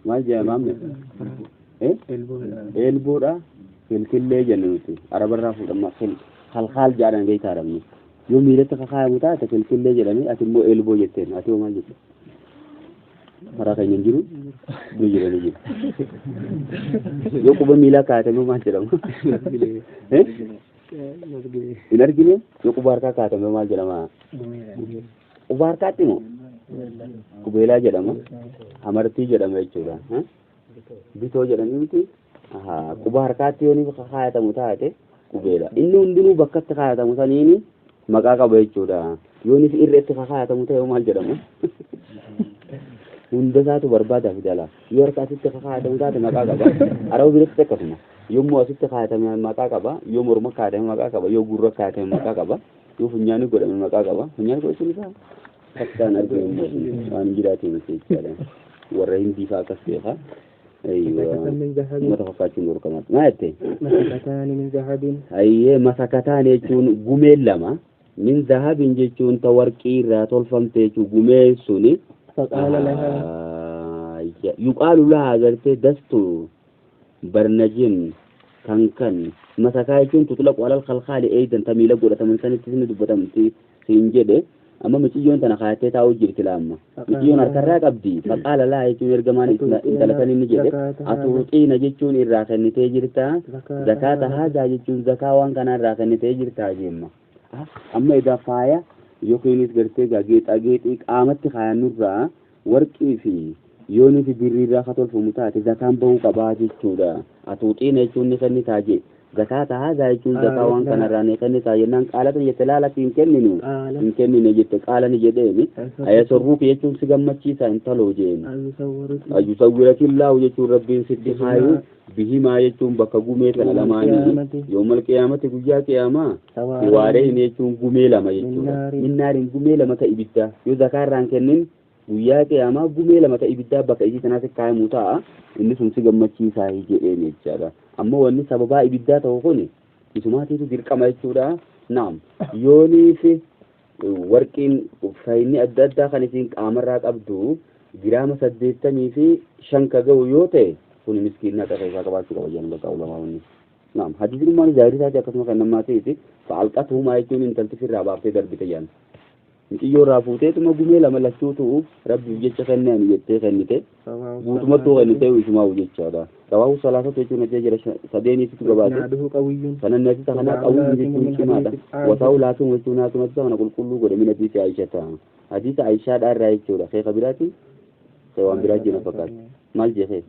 Maal jedhama amne? Elboodha. Kilkillee jenna nuti. Arabarraa fuudhama. Kalkaal jedhan beektaa arabni. Yoo miilatti ka kaayamu taate kilkillee jedhame ati immoo elboo jetteen ati hoo maal jette? Karaa keenya hin jiru? Ni jira ni jira. Yoo quba miilaa kaayatame maal jedhama? Hin argine? Yoo quba harkaa kaayatame maal jedhama? Quba harkaatti moo? Qubeelaa jedhama. Amartii jedhama jechuudha. Bitoo jedhanii miti? Quba harkaatti yoo ni kaayatamu taate qubeela. Inni hundinuu bakkatti kaayatamu saniini maqaa qaba jechuudha. Yoo inni irratti kakaayatamu ta'e maal jedhama? Hunda isaatu barbaada fidala. Yoo harka asitti kakaayatamu taate maqaa qaba. Araba biratti akkasuma. Yommuu asitti kaayatame maqaa qaba. Yoo morma kaayatame maqaa qaba. Yoo gurra kaayatame maqaa qaba. Yoo funyaani godhame maqaa qaba. Funyaani godhachuun isaa takkaan arginu immoo waan hin jiraatiin miti jechaadha. Warra hindii fa'aa akkas beeka. مسكة من ذهب Uummata fakkaachuun dhorkamaadha. Maal jette? مسكتان من ذهب Hayyee masakataan jechuun gumeen lama min zahabin jechuun ta warqii irraa tolfamte jechuun gumeen suni فقال لها yuqaalu lahaa gartee dastu barnajin kan kan masakaa jechuun tutlaqu alal kalkaali eeydan ta miila godhataman sanitti ni dubbatamti siin jedhe amma miciyyoon tana kaayattee taa'uu jirti laamma miciyyoon harkarraa qabdi faqaala lahaa jechuun ergamaan intala san inni jedhe atuuxiina jechuun irraa kennitee jirta zakaata haazaa jechuun zakaa waan kanaa irraa kennitee jirta jemma amma egaa faaya yookiinis gartee egaa geexaa geexii qaamatti kaayannurraa warqii fi yoonii fi birriirraa ka tolfamu taate zakaan bahuu qabaa jechuudha atuuxiina jechuun ni kennitaa jee zakaata haazaa jechuun zakaa waan kanarraa ni kennitaa jennaan qaalata jette laala hin kenninu قال hin kennine jette qaala ni jedheeni ayasorruuki jechuun si gammachiisa intaloo jeeni أيصورك ayusawwirakillaahu jechuun rabbiin sitti haayu bihimaa jechuun bakka gumee sana lamaanii yoomal qiyaamati guyyaa qiyaamaa siwaareen jechuun gumee lama jechuudha minnaariin gumee lama ta ibiddaa yoo zakaa irraan kennin guyyaa qiyaamaa gumee lama ta ibiddaa bakka isii sanaatti kaayamu ta'a inni sun si gammachiisaa jedheen jechaadha ammoo wanni sababaa ibiddaa ta'u kun isumaatiitu dirqama jechuudha naam yoonii fi warqiin faayinni adda addaa kan isiin qaamarraa qabdu giraama 85 ka ga'u yoo ta'e kun miskiinni haqa isaa qabaachuu qaba jedhan bakka ulamaa'onni. Naam hadiisni maali zaahirii isaati akkasuma kan namaa ta'eeti fa'alqatuhumaa jechuun intalti firraa baaftee darbite jedhan. Muciyyoo irraa fuuteetuma gumee lama lachuutu rabbiif jecha kenneen jettee kennite guutumattuu kennite isumaa'u jechaadha. Rawaahu salaasatu jechuun ajjee jira sadeeniitu gabaate. إسناده قوي Sananni hadiisa kanaa qawwii jechuun cimaadha. Wasaa'u laakiin jechuun haasuma hadiisa kana qulqulluu godhe min hadiisi Aayishata. Hadiisa Aayishaadhaa irraa jechuudha. Keeka biraati? Kee waan biraa jina fakkaata. Maal jee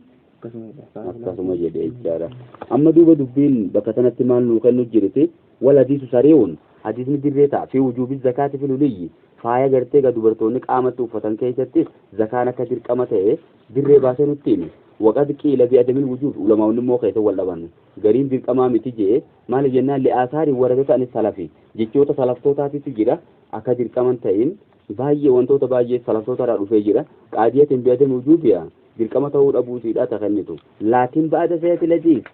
akkasuma jedhe jechaadha. Amma duuba dubbiin bakka sanatti maal nuu kennu jirti wal hadiisu sari'uun hadiisni dirree ta'a fi wujuubi zakaati fil huliyyi faaya gartee ga dubartoonni qaamatti uffatan keessatti zakaan akka dirqama ta'e dirree baasee nutti hime. Waqad qiila bi adamil wujuub ulamaa'onni immoo keessa wal dhaban gariin dirqamaa miti jee maali jennaan li'aasaari warra ta'anis salafi jechoota salaftootaatitu jira akka dirqaman ta'in baay'ee wantoota baay'ee salaftoota irraa dhufee jira qaadiyatiin bi adamil wujuubiya dirqama ta'uu dhabuutiidha ta kennitu laakiin ba'ada sayati ladiis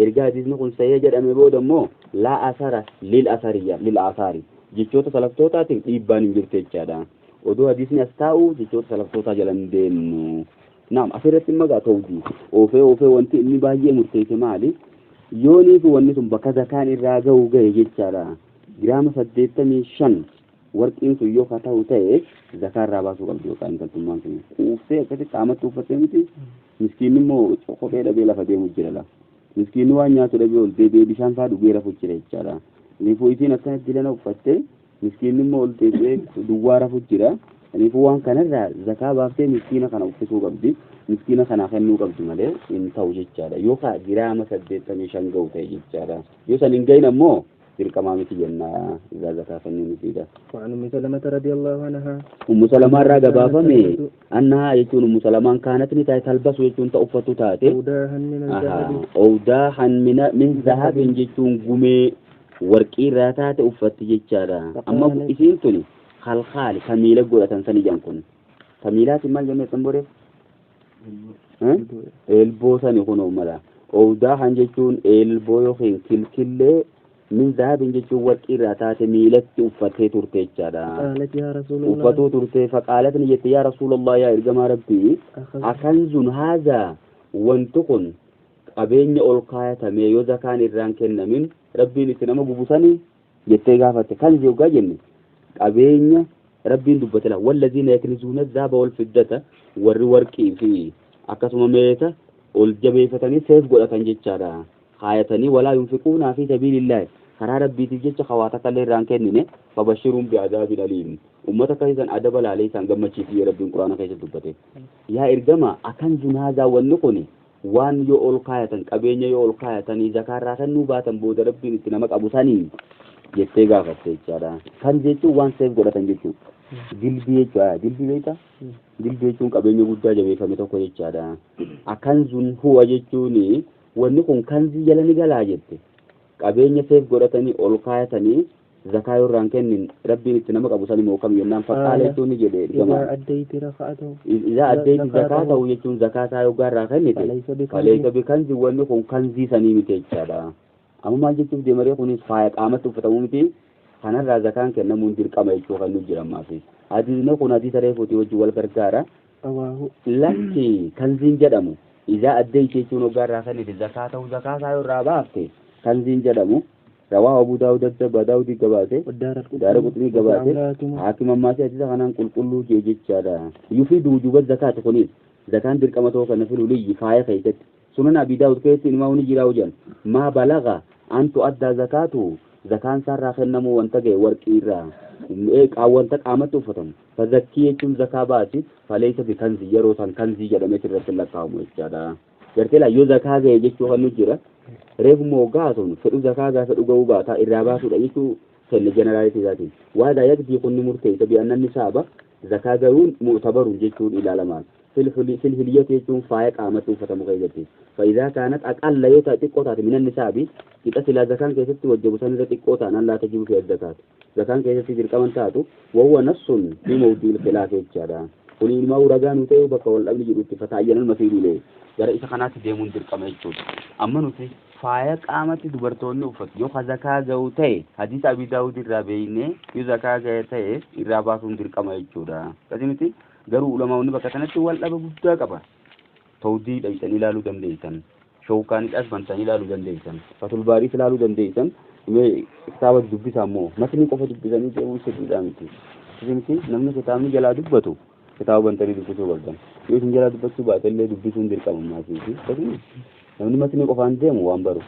erga hadiisni kun sahih jedhame booda immoo laa asara lil asariya lil asaari jechoota salaftootaatiin dhiibbaan hin jirtu jechaadha odoo hadiisni as taa'u jechoota salaftootaa jala hin deemnu naam asirratti immoo gaa ta'uuti oofee oofee wanti inni baay'ee murteesse maali yoonii fi wanni sun bakka zakaan irraa ga'u ga'e jechaadha giraama 85 warqiin sun yoo ka ta'u ta'e zakaa irraa baasuu qabdi yookaan intaltummaan sun quuftee akkasi qaamatti uffattee miti miskiinni immoo kophee dhabee lafa deemu jira la miskiinni waan nyaatu dhabee ol deebi'ee bishaan faa dhugee rafu jira jechaadha kanaafuu isiin akkanatti dilana uffattee miskiinni immoo ol deebi'ee duwwaa rafu jira kanaafuu waan kanarraa zakaa baaftee miskiina kana uffisuu qabdi miskiina kanaa kennuu qabdi malee hin ta'u jechaadha yoo ka giraama 85 ga'u ta'e jechaadha yoo san hin ga'in ammoo dirqamaa miti jennaa irraa zakaa kennuu mitiidha. وعن أم سلمة رضي الله عنها Ummu Salamaa irraa gabaafame annahaa jechuun Ummu Salamaan kaanat ni taate talbasu jechuun ta uffatu taate أوداها من الذهب Owdaahan min zahabin jechuun gumee warqii irraa taate uffatti jechaadha. Amma isiin tuni Khalkhaali kamiila godhatan sani jedhan kun kamiilaati maal jennee san boreef elboo sani kunoo mala owdaahan jechuun elboo yookiin kilkillee min zahabin jechuun warqii irraa taate miilatti uffatee turte jechaadha. قالت يا رسول الله Uffatuu turte faqaalat ni jette yaa rasuulallah yaa ergamaa rabbii أخذت akanzun haazaa wanti kun qabeenya ol kaayatame yoo zakaan irraan kennamin rabbiin itti nama gubusanii jettee gaafatte kanzi yoggaa jenne qabeenya rabbiin dubbate la wallaziina yaknizuuna zaaba wal fiddata warri warqii fi akkasuma meeta ol jabeeffatanii seef godhatan jechaadha kaayatanii walaa yunfiquunaa fi sabiilillaahi karaa rabbiitiif jecha hawaata kallee irraan kennine fabashiruun bi'adaabin aliim ummata akkasiisan adaba laalee isaan gammachiisii rabbiin quraana keessatti dubbate yaa ergama akanzun haazaa wanni kun waan yoo ol kaayatan qabeenya yoo ol kaayatanii zakaarraa kennuu baatan booda rabbiin itti nama qabu sanii jettee gaafatte jechaadha. Kan jechuun waan seef godhatan jechuudha. Dilbii jechuudha. Dilbii beektaa? Dilbii jechuun qabeenya guddaa jabeeffame tokko jechaadha. Akanzun huwa jechuun wanni kun kanzii jala ni galaa jette. Qabeenya seef godhatanii ol kaayatanii zakaa yoo irraan kennin rabbiin itti nama qabu sanii moo kam jennaan faqaala jechuun ni jedhe ergamaa. إذا أديت رفعته إذا أديت زكاته jechuun zakaa isaa yoggaa irraa kennite فليس بكنز faleessa bikanzi wanni kun kanzii sanii miti jechaadha. Amma maal jechuuf deemaree kunis faaya qaamatti uffatamuu miti kanarraa zakaan kennamuun dirqama jechuu kan nu jira ammaafis. Hadiisni kun hadiisa reefuutii wajjin wal gargaara. رواه Lakki kanziin jedhamu إذا أديت jechuun yoggaa irraa kennite zakaa ta'uu zakaa isaa yoo irraa baafte kanziin jedhamu rawaa Abu Daawud Abbaa Daawudii gabaase والدار القطني daara quxinii gabaase والحاكم haakima ammaas hadiisa kanaan qulqulluu jee jechaadha. Yufiidu wujuuba zakaati kunis zakaan dirqama ta'uu kana filu liyyi faaya keessatti sunan abi daawud keessatti ilmaa ni jira hujan maa balaga an tu'addaa zakaatu zakaan isaarraa kennamuu wanta ga'e warqii irraa wanta qaamatti uffatamu fazakkii jechuun zakaa baasi faleessa fi kanzii yeroo san kanzii jedhamee sirratti lakkaa'amu jechaadha. Gartee laa yoo zakaa ga'e jechuu kan nu jira reefuma hoggaa sun fedhu zakaa gaa fedhu ga'uu baataa irraa baasuudha jechuu kenne jeneraalitii isaatiin. Waadaa yaqdii kun ni murteessa bi'annan nisaaba zakaa ga'uun mu'tabaruun jechuun ilaalamaan. Fil hilyati jechuun faaya qaamatti uffatamu keessatti. Fa'idaa kaanat aqalla yoo ta'e xiqqoo taate minan nisaabi qixa silaa zakaan keessatti wajjabu sanirra xiqqoo taanaan laa tajibu fi zakaatu. Zakaan keessatti dirqaman taatu wahuwa nassun fi mawdiil khilaaf jechaadha. Kun ilmaa ragaa nu ta'e bakka wal dhabni jedhutti fataayyan almasiiru ilayhi. Gara isa kanaatti deemuun dirqama jechuudha. Amma nuti faaya qaamatti dubartoonni uffatu yoo zakaa ga'u ta'e hadiisa Abi Daawud irraa beeknee yoo zakaa ga'e ta'e irraa baasuun dirqama jechuudha. Akkasii miti garuu ulamaa'onni bakka kanatti wal dhaba guddaa qaba. Tawdii dhaqxanii ilaaluu dandeessan. Shawkaanidhaas bantanii ilaaluu dandeessan. Fatul Baariis ilaaluu dandeessan. Mee kitaaba dubbisaa immoo matni qofa dubbisanii deemuun sirriidhaa miti. Akkasii miti namni kitaabni jalaa dubbatu kitaaba bantanii dubbisuu qabdan. Yoo isin jalaa dubbachuu baate illee dubbisuun dirqama maasiiti. Akkasii namni matni qofaan deemu waan baru.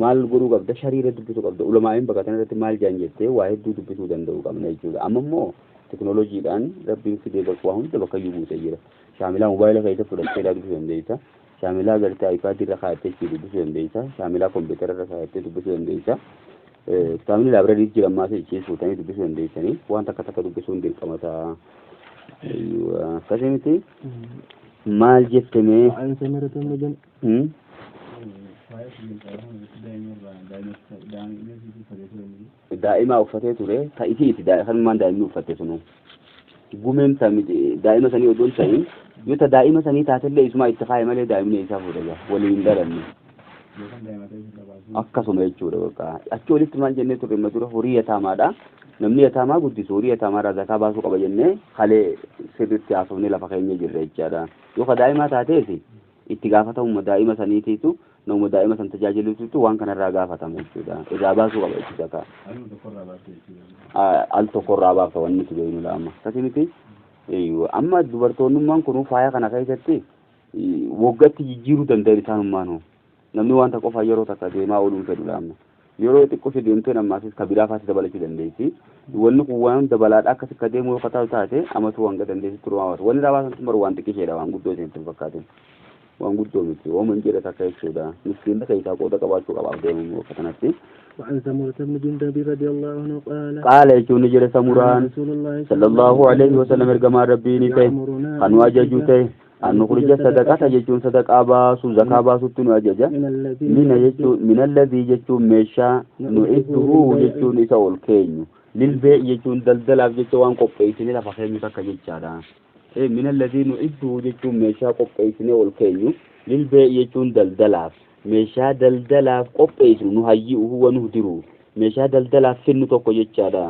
Maal godhuu qabda shariira dubbisuu qabda. Ulamaa'in bakka kanarratti maal jaan jettee waa hedduu dubbisuu danda'uu qabna jechuudha. Amma immoo teknooloojiidhaan rabbiin fidee bakka waa hunda bakka iyyuu guutee jira. Shaamilaa mobaayila keessa fudhattee dubbisuu dandeessa. Shaamilaa gartee aayipaadii irra kaa'attee ittiin dubbisuu dandeessa. Shaamilaa kompiitara irra kaa'attee dubbisuu dandeessa. Kitaabni laabrariis jira ammaas ittiin fuutanii dubbisuu dandeessanii waan takka takka dubbisuun dirqama ta'a. Akkasii miti maal jettemee وعن سمرة بن جن daa'ima uffatee ture ta isiiti kanumaan daa'imni uffatte sunu gumeen ta miti daa'ima sanii odoo hin ta'in yoo ta daa'ima sanii taatellee isumaa itti kaaye malee daa'imni isaa fuudha jira waliin hin dhalanne akkasuma jechuudha bakka achi olitti maal jennee turre amma dura horii yataamaadha namni yataamaa guddisu horii yataamaarraa zakaa baasuu qaba jennee kalee sirriitti haasofnee lafa keenya jirra jechaadha yoo ka daa'imaa taatees itti gaafatamuma daa'ima saniitiitu nama daa'ima san tajaajiluutu waan kanarraa gaafatama jechuudha irraa baasuu qaba jechuudha ka al tokkorraa baafta wanni nuti beeknu lama akkasii miti amma dubartoonnummaan kun faaya kana keessatti waggaatti jijjiiruu danda'an isaanummaanuu namni waan takka qofaa yeroo takka deemaa ooluun fedhu lama yeroo xiqqoo ishee deemtee namaasis ka biraa faasi dabalachuu dandeessi wanni kun waan dabalaadha akkas akka deemu yoo kataatu taate amatu hanga dandeessi turumaa baasa wanni irraa baasan sun waan xiqqisheedha waan guddoo isheen hin fakkaatin waan guddoo miti waan hin jedhe takka jechuudha miskiinni keessaa qooda qabaachuu qabaaf deemu bakka kanatti. وعن سمرة بن جندب رضي الله عنه قال Qaala jechuun ni jedhe samuraan رسول الله sallallahu alaihi wasallam ergamaan rabbii ni ta'e يأمرنا kan nu ajaju ta'e an nukhrija sadaqata jechuun sadaqaa baasu zakaa baasutti nu ajaja من الذي mina jechuun min alladhii jechuun meeshaa nu'idduhu jechuun isa ol keenyu Lilbee jechuun daldalaaf jecha waan qopheessine lafa keenyu takka jechaadha. Min alladii nu'idduhu jechuun meeshaa qopheessine ol keenyu. Lilbee jechuun daldalaaf meeshaa daldalaaf qopheessinu nu hayyi'uhu wa nuhdiru meeshaa daldalaaf finnu tokko jechaadha.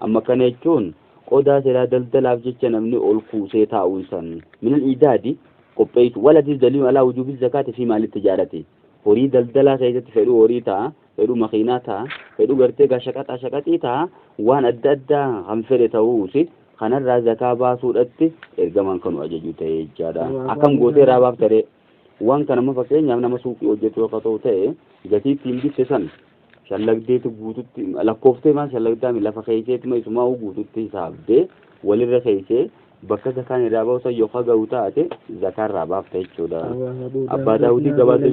Amma kana jechuun qodaa seeraa daldalaaf jecha namni ol kuusee taa'uun san min al-idaadi qopheessu. Waladis daliilu alaa wujuubi zakaati fi maali tijaarati. Horii daldalaa keessatti fedhu horii ta'a, fedhu makiinaa ta'a, fedhu gartee gaa shaqaxaa shaqaxii ta'a, waan adda addaa kan fedhe ta'uusi kanarraa zakaa baasuudhatti ergamaan kanu ajaju ta'e jechaadha. Akkam gootee irraa baaftaree waan kana amma fakkeenyaaf nama suuqii hojjetu akka ta'u ta'e gatii ittiin bitte san shallagdeetu guututti lakkooftee maal shallagdaami lafa keesseetuma isumaa guututti hisaabdee walirra keessee bakka zakaan irraa ba'u san yookaan ga'u taate zakaa irraa baafta jechuudha. Abbaa Daawudii gabaasa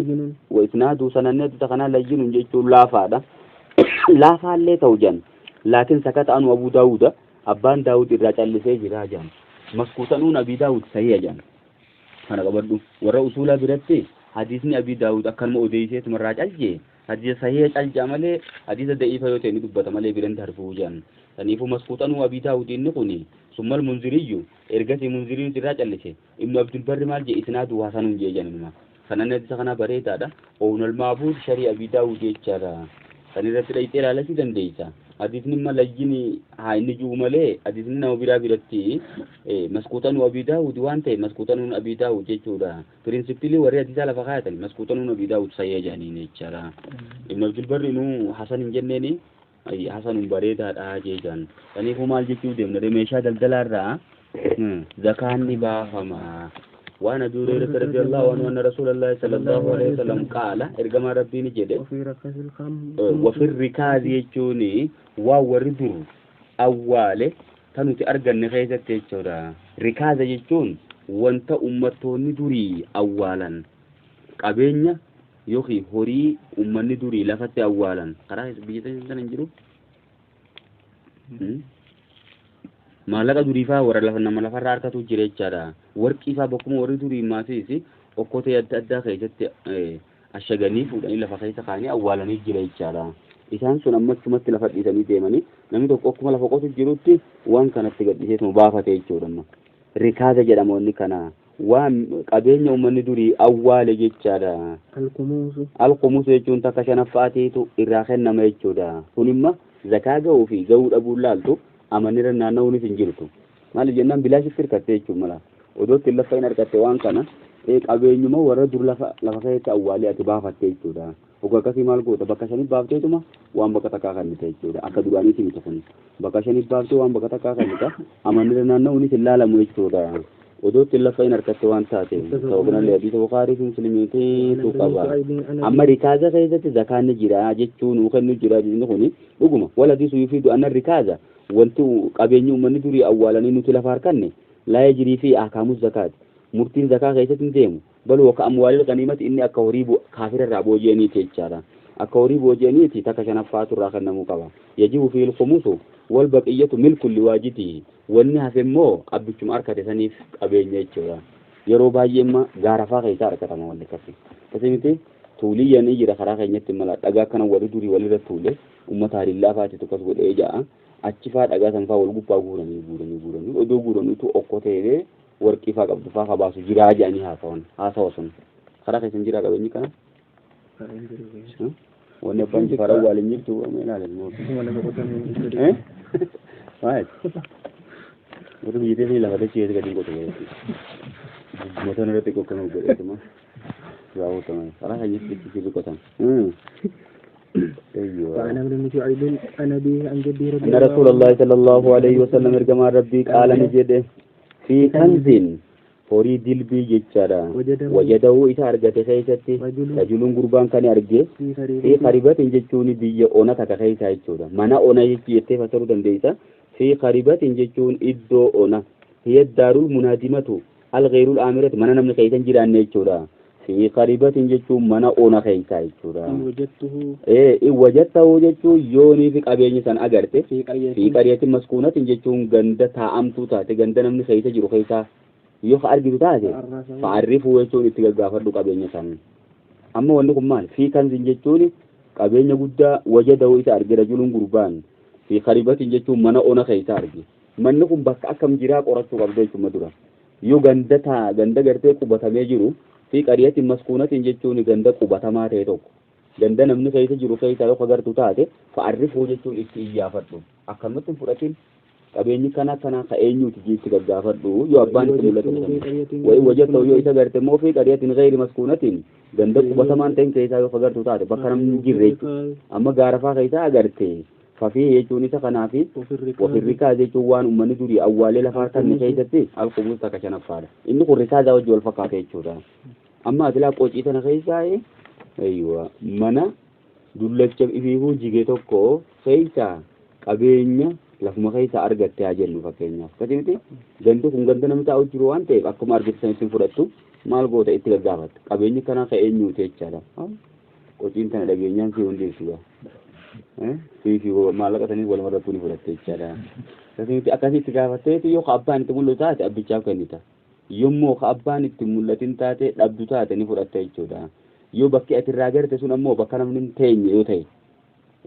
isnaaduu sanannee tuta kanaa layyinuun jechuun laafaadha. Laafaallee ta'u jan laakiin sakata anu Abuu Daawuda abbaan Daawud irraa callisee jira jan maskuutanuun Abii Daawud sahiha jan kana qabadhu warra usuulaa biratti hadiisni Abii Daawud akkanuma odeeyseetuma irraa caljee hadiisa sahiha caljaa malee hadiisa da'iifa yoo ta'e ni dubbata malee biran darbuu jan saniifuu maskuutanuu Abii Daawud inni kuni summal munziriyyu ergasii munziriin irraa callise ibnu Abdulbarri maal jee isnaadu hasanuun jee januma sanan hadiisa kana bareedaadha ownal maabuud sharii Abii Daawud jechaadha san irratti dhayxee ilaalachuu dandeeysa. Hadiisni imma layyini haa inni jiru malee hadiisni nama biraa biratti maskuutanuu Abii Daawud waan ta'e maskuutanuun Abii Daawud jechuudha. Pirinsipilii warri hadiisaa lafa kaayatan maskuutanuun Abii Daawud sahiha jedhaniin jechaadha. Ibnu Abdulbarri nuu hasan hin jenneeni hasanun bareedaadha jeechaan. Saniifuu maal jechuu deemna meeshaa daldalaarraa zakaan ni baafama. Waan Abii Hurayrata radiyallahu anhu anna Rasuulallahi sallallahu alaihi wasallam qaala ergamaa rabbii ni jedhe wafir rikaazi jechuun waan warri dur awwaale kan nuti arganne keessatti jechuudha. Rikaaza jechuun wanta uummattoonni durii awwaalan qabeenya yookiin horii uummanni durii lafatti awwaalan karaa biyya sana hin jiru. Maallaqa durii faa warra lafa nama lafarraa harkatu jira jechaadha. Warqii faa bakkuma warri durii maatiis okkotee adda addaa keessatti ashaganii fuudhanii lafa keessa kaa'anii awwaalanii jira jechaadha. Isaan sun amma achumatti lafa dhiisanii deemanii namni tokko akkuma lafa qotu jirutti waan kanatti gadhiiseetuma baafate jechuudha. Rikaaza jedhama wanni kana waan qabeenya uummanni durii awwaale jechaadha. Alqumuusu jechuun takka shanaffaatiitu irraa kennama jechuudha. Kun imma zakaa ga'uu fi ga'uu dhabuun laaltu amanirra naanna'uunis hin jirtu. Maaliif jennaan bilaashitti hirkatte jechuun mala. Odoo ittiin lafa hin argatte waan kana qabeenyuma warra dur lafa keessatti awwaalee ati baafatte jechuudha. Hoggaa akkasii maal goota bakka shaniif baafteetuma waan bakka takkaa kennite jechuudha. Akka duraaniiti miti kun. Bakka shaniif baaftee waan bakka takkaa kennita amanirra naanna'uunis hin laalamu jechuudha. Odoo ittiin lafa hin argatte waan taate ta'uu kanallee hadiisa Bukaarii fi Muslimiitiitu qaba. Amma rikaaza keessatti zakaan ni jira jechuun nuu kennu jira inni kuni dhuguma wal hadiisu yufiidu anna rikaaza wanti qabeenyi uummanni durii awwaalanii nuti lafa harkanne laa yajrii fi ahkaamu zakaati murtiin zakaa keessatti hin deemu bal waka amwaalil ganiimati inni akka horii kaafira irraa booji'aniiti jechaadha. Akka horii booji'aniiti takka shanaffaatu irraa kennamuu qaba. Yajibu fi ilqumusu wal baqiyyatu milkun liwaajidihi wanni hafe immoo abbichuma harkate saniif qabeenya jechuudha. Yeroo baay'ee imma gaarafaa keessaa argatama wanni akkasii. Akkasii miti tuuliyyan jira karaa keenyatti mala dhagaa kana warri durii walirra tuule uummata hariillaa fa'aati tokkos godhee ja'a. Achi faa dhagaa san faa wal gubbaa guuranii guuranii guuranii odoo guuraniitu okkotee warqii faa qabdu faa kabaasu jiraa jedhanii haasawan haasawa sun karaa keessan jiraa qabeenyi kana wanni abbaan jifaara awwaaleen jirtu amma ilaalan moo maal warri biyya teessanii lafa dachee keessa gadi hin qotu motora irratti qoqqoonu godheetuma raawwatama karaa keenyatti sirri qotan. وعن عمرو بن شعيب عن أبيه عن جده رضي أن رسول الله صلى الله عليه وسلم إرجما ربي قال نجده في كنز horii dilbii jechaadha. Wajadahu isa argate keessatti rajulun gurbaan kan arge fi qaribatin jechuun biyya ona takka keessa jechuudha. Mana ona jettee fassaruu dandeessa. Fi qaribatin jechuun iddoo ona. Hiya daarul munaadimatu al ghayrul aamiratu mana namni keessa hin jiraanne jechuudha. Fi qaribatin jechuun mana ona keessa jechuudha. Wajadtahu jechuun yoonii fi qabeenya san agarte. Fi qaryatin maskuunatin jechuun ganda taa'amtuu taate ganda namni keessa jiru keessa yoo ka argitu taate fa'arrifuu jechuun itti gaggaafadhu qabeenya san. Amma wanni kun maal? Fi kanzin jechuun qabeenya guddaa wajadahu isa arge rajulun gurbaan Fi qaribatin jechuun mana ona keessa arge. Manni kun bakka akkam jiraa qorachuu qabda jechuudha dura. Yoo ganda taa ganda gartee qubatamee jiru fi qariyatin maskuunatin jechuun ganda qubatamaa ta'e tokko. Ganda namni keessa jiru keessa yoo agartu taate fa'arrifuu jechuun itti iyyaafadhu. Akkanumatti hin fudhatin qabeenyi kana kana ka eenyuuti itti gaggaafadhu yoo abbaan itti mul'atu. Wayi wajjata yoo isa garte immoo fi qariyatin ghairi maskuunatin ganda qubatamaan ta'in keessaa yoo agartu taate bakka namni hin jirre jechuudha. Amma gaara faa keessaa agarte fafii jechuun isa kanaafi wafirrikaa jechuun waan uummanni durii awwaalee lafaa kan keessatti alqubuus takka shanaffaadha. Inni kun rikaaza wajji wal fakkaata jechuudha. Amma atilaa qocii tana keessaa aywa mana dullacha ifiifuu jige tokko keessa qabeenya lafuma keessa argatte haa jennu fakkeenyaaf. Akkasii miti gandi kun ganda namni taa'u jiru waan ta'eef akkuma argite san ittiin fudhattu maal goota itti gaggaafatta. Qabeenyi kanaa ka eenyuuti jechaadha. Qociin tana dhageenyaan si hundeessu. Fi maallaqa saniif waluma irratti ni fudhatte jechaadha. Akkasii miti akkasitti gaafatteeti yoo ka abbaan itti mul'atu taate abbichaaf kennita. Yommuu ka abbaan itti mul'atin taate dhabdu taate ni fudhatta jechuudha. Yoo bakki ati irraa garte sun ammoo bakka namni hin teenye yoo ta'e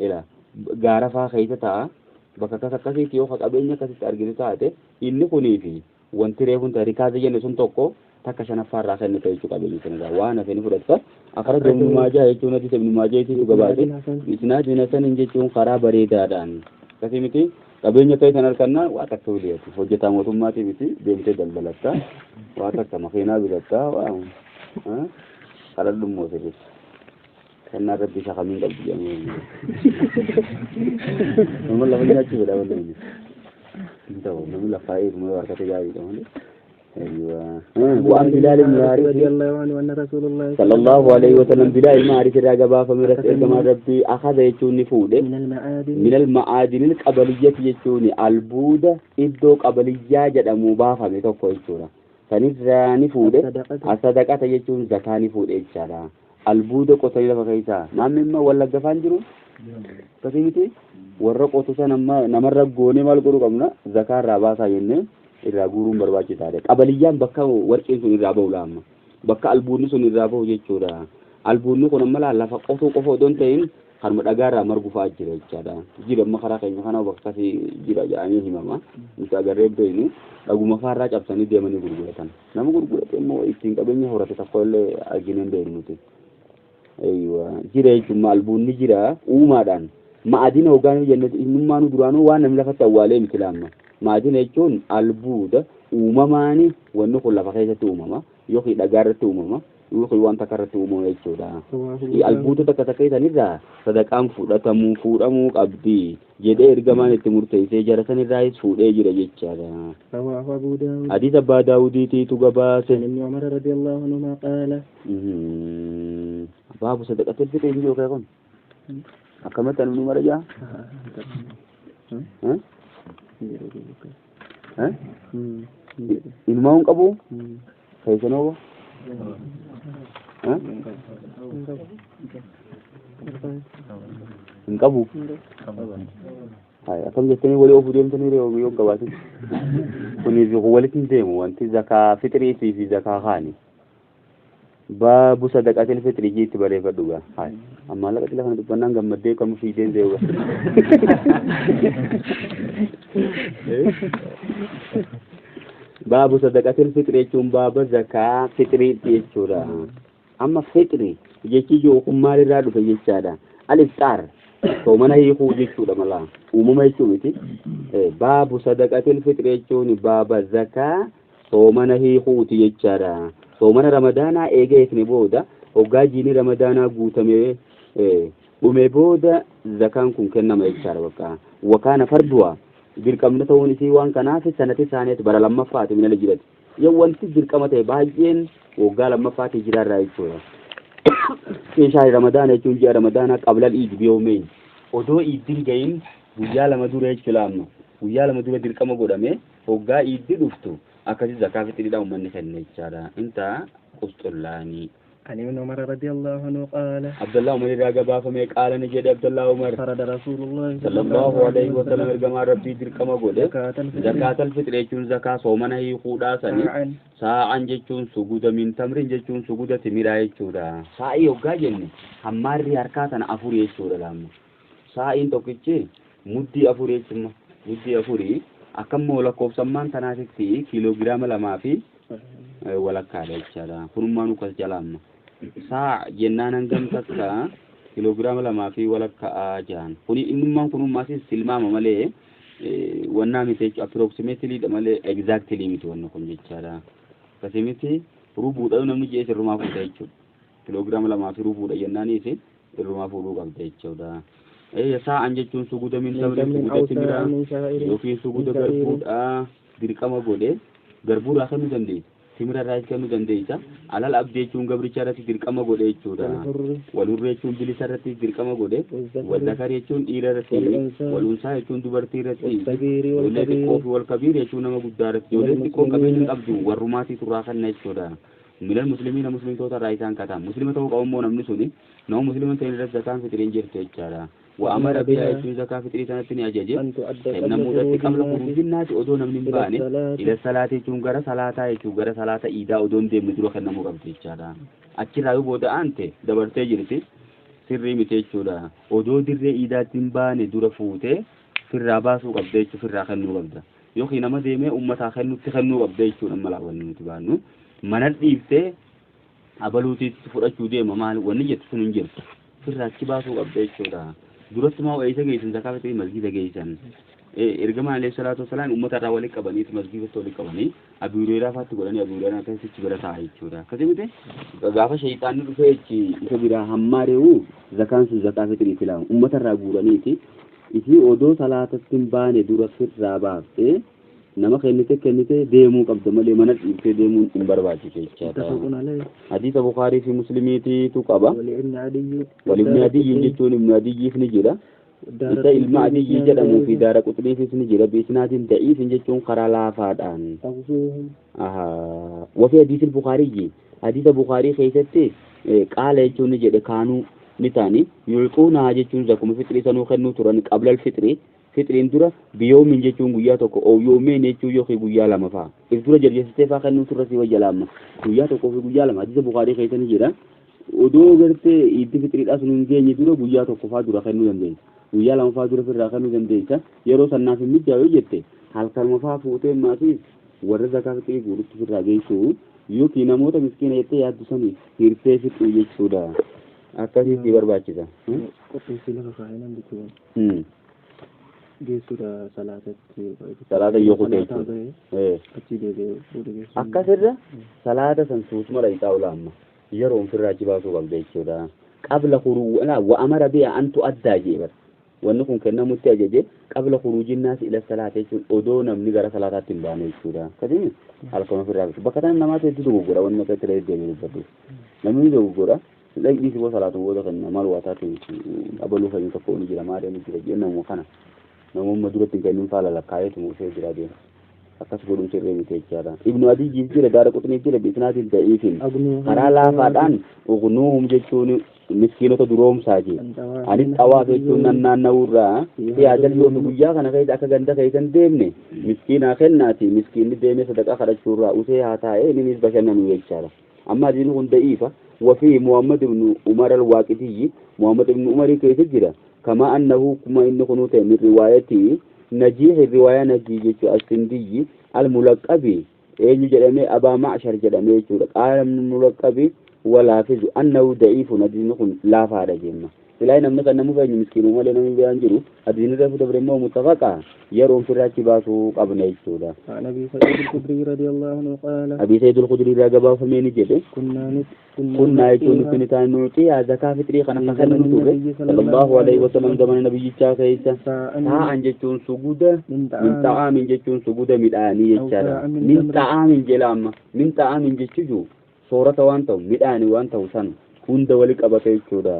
ila gaara faa keessa ta'a bakka akkas akkasiitti yoo ka qabeenya akkasitti argitu taate inni kunii fi wanti reefuun ta'e rikaaza jenne sun tokko takka shanaffaa irraa kennita jechuu qabeenya sanarraa waan hafe ni fudhatta. Akara Ibnu Maajaa jechuun hadiisa Ibnu Maajaa jechuun gabaase isnaadin hasanin jechuun karaa bareedaadhaan akkasii miti qabeenya akka isan harkannaa waa takka bili'atu hojjetaa mootummaatii miti deemtee daldalatta waa takka makiinaa bitatta waa kadhadhummoo sirriitti kennaa rabbi isa kamiin qabdi jedhamee nama lafa nyaachuu fedha wallee hin ta'u namni lafaa eeguma yoo harkate gaariidha malee. أيوة. وعن بلال بن حارث رضي الله عنه أن رسول الله صلى الله عليه وسلم بلال بن حارث راغبا فمرت كما ربي أخذ يجوني فوده من المعادن من المعادن القبلية يجوني البودة إدو قبلية جدمو بافا متوكو يجونا سنزاني فوده الصدقة يجون زكاني فوده يجارا البودة قطعي لفا كيسا نعم مما ولا قفان جرو كثيرتي warra qotu sana namarra goonee maal godhuu qabna zakaa irraa baasaa jennee irraa guuruun barbaachisaadha. Qabaliyyaan bakka warqeen sun irraa bahu laamma. Bakka albuudni sun irraa bahu jechuudha. Albuudni kun amma lafa qotuu qofa odoo hin ta'in kanuma dhagaa irraa margu fa'aa jira jechaadha. Jira amma karaa keenya kana bakka akkasii jira jedhamee himama. Nuti agarree beeknu dhaguma fa'aa irraa cabsanii deemanii gurguratan. Nama gurgurate immoo ittiin qabeenya horate tokko illee arginee hin beeknu nuti. Eeywa jira jechuun albuudni jira uumaadhaan. Ma'adina hoggaanuu jennee innummaanuu duraanuu waan namni lafatti awwaalee miti laamma. Ma'adina jechuun albuuda uumamaani wanni kun lafa keessatti uumama yookiin dhagaa irratti uumama yookiin waan takka irratti uumama jechuudha. Albuuda takka takka isanirraa sadaqaan fudhatamuu fuudhamuu qabdi jedhee ergamaan itti murteessee jara sanirraayis fuudhee jira jechaadha. رواه أبو داود Hadiisa Abbaa Daawudiitiitu gabaase. عن ابن عمر رضي الله عنهما قال Baabu sadaqatil fixrii hin jiru kee kun akkamatti ani nu mara jaa? Inumaa hin qabu? Keessanoo? Hin qabu? Akkam jettanii walii oofuu deemtanii yoo hin qabaatin? Kuniif walitti hin deemu wanti zakaa fixriitii fi zakaa kaani. Baabu sadaqatil fixrii jiitti bareeffadhu gaa. Amma laqa xila kana dubbannaan gammaddee kam fiideen zeewa. Baabu sadaqatil fixrii jechuun baaba zakaa fixriitti jechuudha. Amma fixri jechi jiru kun maalirraa dhufe jechaadha. Al-ifxaar soomana hiikuu jechuudha mala uumama jechuu miti. Baabu sadaqatil fixrii jechuun baaba zakaa soomana hiikuuti jechaadha. Soomana ramadaanaa eega eekne booda hoggaa jiini ramadaanaa guutamee dhume booda zakaan kun kennama jechaadha bakka. Wakaana farduwa dirqamna ta'uun isii waan kanaaf sanatti isaaniitti bara lammaffaati minala jirati. Yoo wanti dirqama ta'e baay'een waggaa lammaffaati jiraarraa jechuudha. Meeshaa ramadaana jechuun ji'a ramadaanaa qablal iidi biyoomeen odoo iiddiin gahin guyyaa lama dura jechuudha amma guyyaa lama dura dirqama godhame hoggaa iiddi dhuftu akkasi zakaa fixriidhaan uummanni kenne jechaadha. Inta qusxullaanii. عن ابن عمر رضي الله عنه قال عبد الله عمر irraa gabaafame qaala ni jedhe Abdullah Umar فرض رسول الله sallallahu alaihi wasallam ergamaa rabbii dirqama godhe زكاة الفطر zakaatal fixri jechuun zakaa soomana hiikuudhaa sani ساعا saa'an jechuun suguda min tamrin jechuun suguda timiraa jechuudha. Saa'ii hoggaa jenne hammaarri harkaa tana afur jechuudha laamma. Saa'iin tokkichi Muddii afurii jechuun muddii afurii akkammoo lakkoofsammaan tanaatitti kiiloogiraama lamaa fi walakkaadha jechaadha. Kunummaan ukas jala amma. Saa jennaan hangam takka kiiloogiraama lamaa fi walakkaa jahan. Kuni innummaan kunummaasis silmaama malee wannaa miti jechuudha. Approximately malee exactly miti wanni kun jechaadha. Akkasii miti rubuudha namni ji'ee sirrumaa fuudha jechuudha. Kiiloogiraama lamaa fi rubuudha jennaaniis sirrumaa fuudhuu qabda jechuudha. Saa'an jechuun suguda min من tamri تمر suguda أو ساع timiraa من شعير yookiin suguda من شعير garbuudha dirqama godhe garbuudhaa kennuu dandeessa. Timira irraa kennuu dandeessa. Alal abdii jechuun gabricha irratti dirqama godhe jechuudha. والحر Walhurri jechuun bilisa irratti dirqama godhe. والذكر Waldakar jechuun dhiira irratti. والأنثى Walunsaa jechuun dubartii irratti. والصغير Ijoollee xiqqoo والكبير fi walkabiir jechuun nama guddaa irratti. Ijoollee xiqqoon qabeenya hin والمسلمين qabdu warrumaatii turraa kenna jechuudha. Minal muslimiina muslimtoota irraa isaan kataan. Muslima ta'uu qabu immoo namni suni nama muslima ta'e irratti zakaan fixiriin jirtu jechaadha. Wa amara وأمر bihaa بها jechuun zakaa fixrii sanatti ni ajaje. أن تؤدى قبل Kennamuudhatti خروج qabla الناس khuruujinnaati odoo namni hin إلى baane الصلاة ila salaatii jechuun gara salaataa jechuun gara salaata iidaa odoo hin deemne dura kennamuu qabdi jechaadha. Achirraa yoo booda aante dabartee jirti sirrii miti jechuudha. Odoo dirree iidaatti hin baane dura fuutee firraa baasuu qabda jechuudha firraa kennuu qabda. Yookiin nama deemee uummataa kennutti kennuu qabda jechuudha amma laawwanni nuti baannu. Mana dhiiftee abaluutiitti fudhachuu deema maal wanni jettu sun hin jirtu. Firraa achi baasuu qabda jechuudha. Duratti maa eessa geessan zakaa fixrii masgiida geessan. Ergamaan alayhi salaatu wasalaam uummata irraa walitti qabanii masgiidatti walitti qabanii Abii Hureyraa faatti godhanii Abii Hureyraa akkasitti bira taa'a jechuudha. Akkasii miti gaafa shayxaanni dhufee achi isa biraa hammaareewu zakaan sun zakaa fixrii filaamu uummata irraa guuraniiti isii odoo salaatatti hin baane dura firraa baaftee nama kennite kennite deemuu qabda malee mana dhiiftee deemuun hin barbaachisu jechaadha. متفق عليه Hadiisa Bukaarii fi Muslimiitiitu qaba. ولابن عدي Walibni والدار Adiyyiin قطني jechuun ibnu Adiyyiif ni jira. والدار Isa ilma قطني Adiyyii بإسناد jedhamuu fi ضعيف daara quxniifis ni jira. Biisnaatiin da'iifin jechuun karaa laafaadhaan. أغزوهم Wafi hadiisi Bukaariyyi hadiisa Bukaarii keessatti qaala jechuun ni jedhe kaanuu ni ta'ani yulquunaa jechuun zakuma fixrii sanuu kennuu turan qabla fixrii fixriin dura biyoomin jechuun guyyaa tokko oo yoomeen jechuun yookiin guyyaa lama fa'a if dura jarjeessitee faa kennuu turre si wayya laamma guyyaa tokkoo fi guyyaa lama hadiisa Bukaarii keessa ni jira. Odoo gartee itti fixriidhaa sun hin geenye dura guyyaa tokko faa dura kennuu dandeessa. Guyyaa lama faa dura firraa kennuu dandeessa. Yeroo sannaaf hin mijaa'u yoo jette halkanuma faa fuutee maatiif warra zakaa fixrii guurutti firraa geessu yookiin namoota miskiina jettee yaaddu sanii hirtee fixuu jechuudha. Akkasitti barbaachisa. qopheessii lafa kaa'ee jechuun geessuudha salaatatti Salaata yoo kute salaataa jechuudha. bahee achi deebi'ee booda geessuun Akkasirra salaata san suutuma dhaqxaa ola amma yeroo ofirraa achi baasuu qabda jechuudha. Qabla khuruu wa amara bi'a an tu'addaa jee bara. Wanni kun kennamutti ajaje qabla khuruujinnaas ila salaata jechuun odoo namni gara salaataatti hin baane jechuudha. Akkasii halkan ofirraa bitu. Bakka tana namaatu hedduu dogoggora wanni akka itti deebi'ee dubbatu. Namni dogoggora dhaqni si boo salaatu booda kan maal waa taate abaluu fayyuu tokko ni jira maal ni jira jennamu kana. Namoonni duratti hin kennin faala lakkaa'eetu muusee jira deema. Akkas godhuun sirrii miti jechaadha. Ibnu Adiyyiif jira daara quxiniif jira biisnaatiin da'iifin. Karaa laafaadhaan uqnuuhum jechuun miskiinota duroomsaa jee. Anis xawaaf jechuun nannaanna'uurraa siyaasal yoomi guyyaa kana keessa akka ganda keessa hin deemne miskiinaa kennaati miskiinni deemee sadaqaa kadhachuurraa usee haa taa'ee innis bashannanu jechaadha. Amma hadiisni kun da'iifa. Wafii Muhammad ibnu Umar al-Waaqidiyyi Muhammad ibnu Umarii keessa jira. Kama annahu kuma inni kunuu ta'e min riwaayatii najiih riwaayaa najii jechuu as-Sindiyyi al-Mulaqqabi eenyu jedhamee Abaa Macshar jedhamee jechuudha. Qaala al-Mulaqqabi walaafizu annahu da'iifun hadiisni kun laafaadha jenna. Silaa namni kan namu feenyu miskiinuu malee namni biraan jiru hadiisni reefu dabre immoo muttafaqa yeroon firraachi baasuu qabna jechuudha. عن أبي سعيد الخدري رضي الله عنه قال Abii Sa'iid al-Khudrii irraa gabaafamee ni jedhe كنا نت كنا kunnaa jechuun نعطيها nuti ta'an nuti zakaa fixrii kana في akka زمن kennu turre النبي صلى sallallahu الله alaihi عليه wasallam وسلم zamana nabiyyichaa keessa ساعا taa'an jechuun suguda من min طعام ta'aamin jechuun suguda midhaanii أو jechaadha ساعا من min تمر ta'aamin jedha amma min ta'aamin jechuun soorata waan ta'u midhaani waan ta'u san hunda wali qabate jechuudha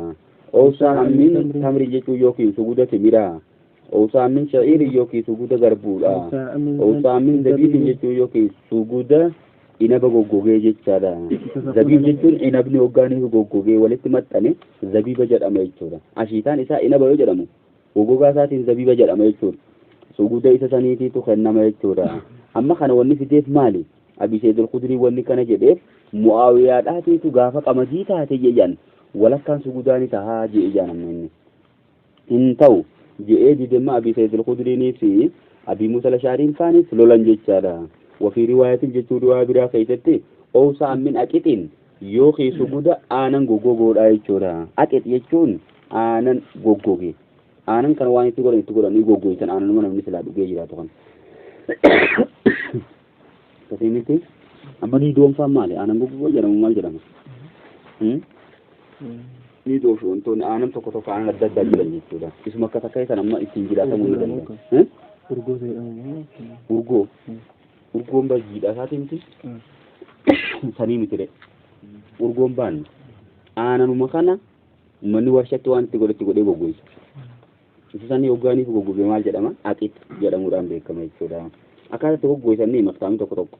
أو oo ساعا saa'an من min تمر tamri jechuun yookiin suguda timiraa oo saa'an min sha'iiri yookiin suguda garbuudha أو ساعا من oo saa'an min من zabiibin زبيب jechuun yookiin suguda inaba goggogee jechaadha. متفق Zabiib عليه jechuun inabni hoggaanii goggogee walitti maxxane zabiiba jedhama jechuudha. Ashiitaan isaa inaba yoo jedhamu goggogaa isaatiin zabiiba jedhama jechuudha. Suguda isa saniitiitu kennama jechuudha. Amma kana wanni fideef maali? Abii Sa'iid al-Khudrii wanni kana jedheef Mu'aawiyaadhaatiitu gaafa qamadii taate jedhan walakkaan sugudaa ni tahaa jedhe amma inni. Hin ta'u Je'ee didemma Abii Sa'iid al-Khudriinii fi Abii Muusaa al-Ash'ariin faanis lolan jechaadha. Wafii riwaayatiin jechuun riwaayaa biraa keessatti oosaa min aqixiin yookiin suguda aanan goggogoodha jechuudha. Aqix jechuun aanan goggoge. Aanan kana waan itti godhan itti godhanii goggogisan aananuma namni silaa dhugee jiraatu kan. Akkasii miti amma ni doonfaan maali? Aanan goggogoo jedhamu maal jedhama? Ni doonfi wantoonni aanan tokko tokko aanan adda addaa jiran jechuudha. Isuma akka takka san amma ittiin jiraatamuu ni danda'a. Urgoo jedhamu. Urgoo. Urgoon bajiidha isaatii miti? Sanii miti re. Urgoon baanne aananuma kana uummanni warshatti waan itti godhe itti godhee goggoisa. Isa sanii hoggaaniif goggoge maal jedhama? Aqit jedhamuudhaan beekama jechuudha. Akkaataa itti goggoisan ni maqtaamni tokko tokko.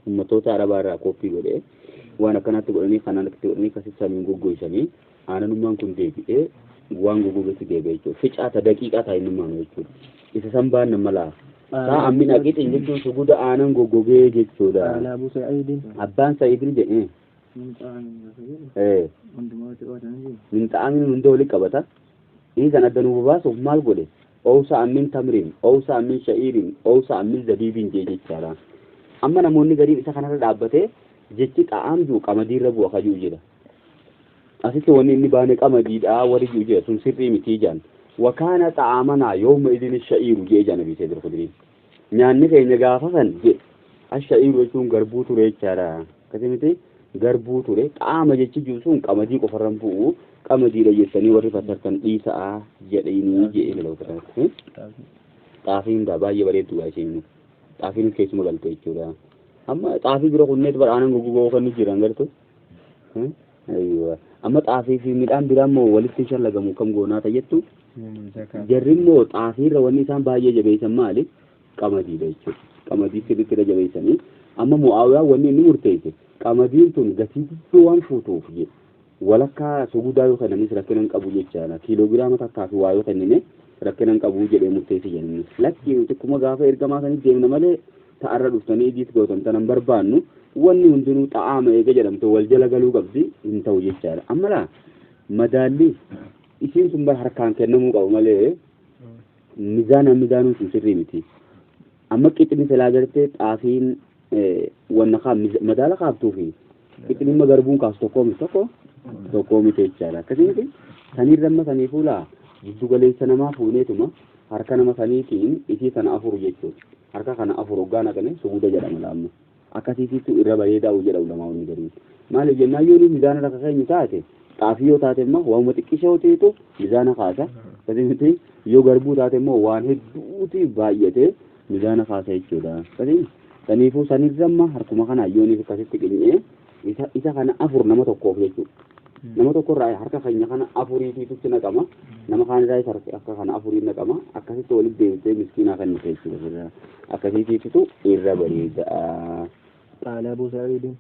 Uummattoota Arabaa irraa kooppii godhee waan akkanaatti godhanii kanaan itti godhanii akkasitti saniin goggoisanii aananummaan kun deebi'ee waan goggogetti deebi'e jechuudha. Ficaata daqiiqaa taa'inummaan jechuudha. Isa san baanna malaa. Sa'a min aqixiin jechuun suguda aanan goggogee jechuudha. قال أبو سعيد Abbaan Sa'iidin jedhee من طعام يا hundumaa walitti qabatanii min xa'amin hunda walitti qabata. Inni kan adda nu baasuuf maal godhe? Oosaa min tamriin, oosaa min sha'iirin, oosaa min zabiibiin jee jechaadha. Amma namoonni gariin isa kanarra dhaabbatee jechi xa'aam jiru qamadiirra bu'a kajuu jira. Asitti wanni inni baane qamadiidha warri jiru jira sun sirrii mitii jaan. Wakaana xa'aamanaa yooma idin sha'iiru jee jaan Abii Sa'iid al-Khudriin. Nyaanni keenya gaafa san jedhe asha'iiru jechuun garbuu ture jechaadha. Akkasii miti garbuu ture xaama jechi jiru sun qamadii qofarran bu'u qamadiidha jettanii warri fassartan dhiisa'a jedhanii jedhee lolootan. Xaafiin gaa baay'ee bareeddu gaa isheen xaafiin keessuma galte jechuudha. Amma xaafii bira kunneet bara aanan goggogoo kan jiran gartu. Amma xaafii fi midhaan biraa immoo walitti shallagamu kam goonaa ta'ettu jarri immoo xaafiirra wanni isaan baay'ee jabeessan maali? Qamadiidha jechuudha. Qamadii sirriitti irra jabeessanii amma Mu'aawiyaan wanni inni murteesse qamadiin tun gatii guddoo waan fuutuuf jedhe walakkaa sugudaa yoo kennanis rakkina hin qabu jechaadha. Kiiloogiraama takkaa fi waa yoo kennine rakkina hin qabu jedhee murteesse jedhanii. Lakki xiqquma gaafa ergamaa sanitti deemna malee ta'arra dhuftanii idiis gootan tanan barbaannu wanni hundinuu xa'aama eega jedhamte wal jala galuu qabdi hin ta'u jechaadha. Amma laa madaalli isiin sun bara harkaan kennamuu qabu malee mizaana mizaanuun sun sirrii miti. Amma qixni silaa gartee xaafiin wanna kaa madaala kaaftuu fi qixni immoo garbuun kaasu tokkoo miti tokko tokkoo miti jechaadha. Akkasii miti saniirra amma sanii fuula giddu galeessa namaa fuuneetuma harka nama saniitiin isii sana afur jechuudha. Harka kana afur hoggaa naqane suguda jedhama laamma. Akkasiititu irra bareedaa'u jedha ulamaa wanni gariin. Maaliif jennaan yoo nuyi mizaana rakka keenya taate xaafii yoo taate immoo waanuma xiqqishoo ta'etu mizaana kaasa. Akkasii miti yoo garbuu taate immoo waan hedduuti baay'atee mizaana kaasa jechuudha. Akkasii saniifuu sanirra amma harkuma kana yooniif akkasitti qinyee isa kana afur nama tokkoof jechuudha. Nama tokkorraa harka keenya kana afuriitiitutti naqama. Nama kaanirraa isa harka kana afurii naqama. Akkasitti walitti deebitee miskiinaa kan nuti jechuudha. Akkasiitiitu irra bareeda. قال أبو سعيد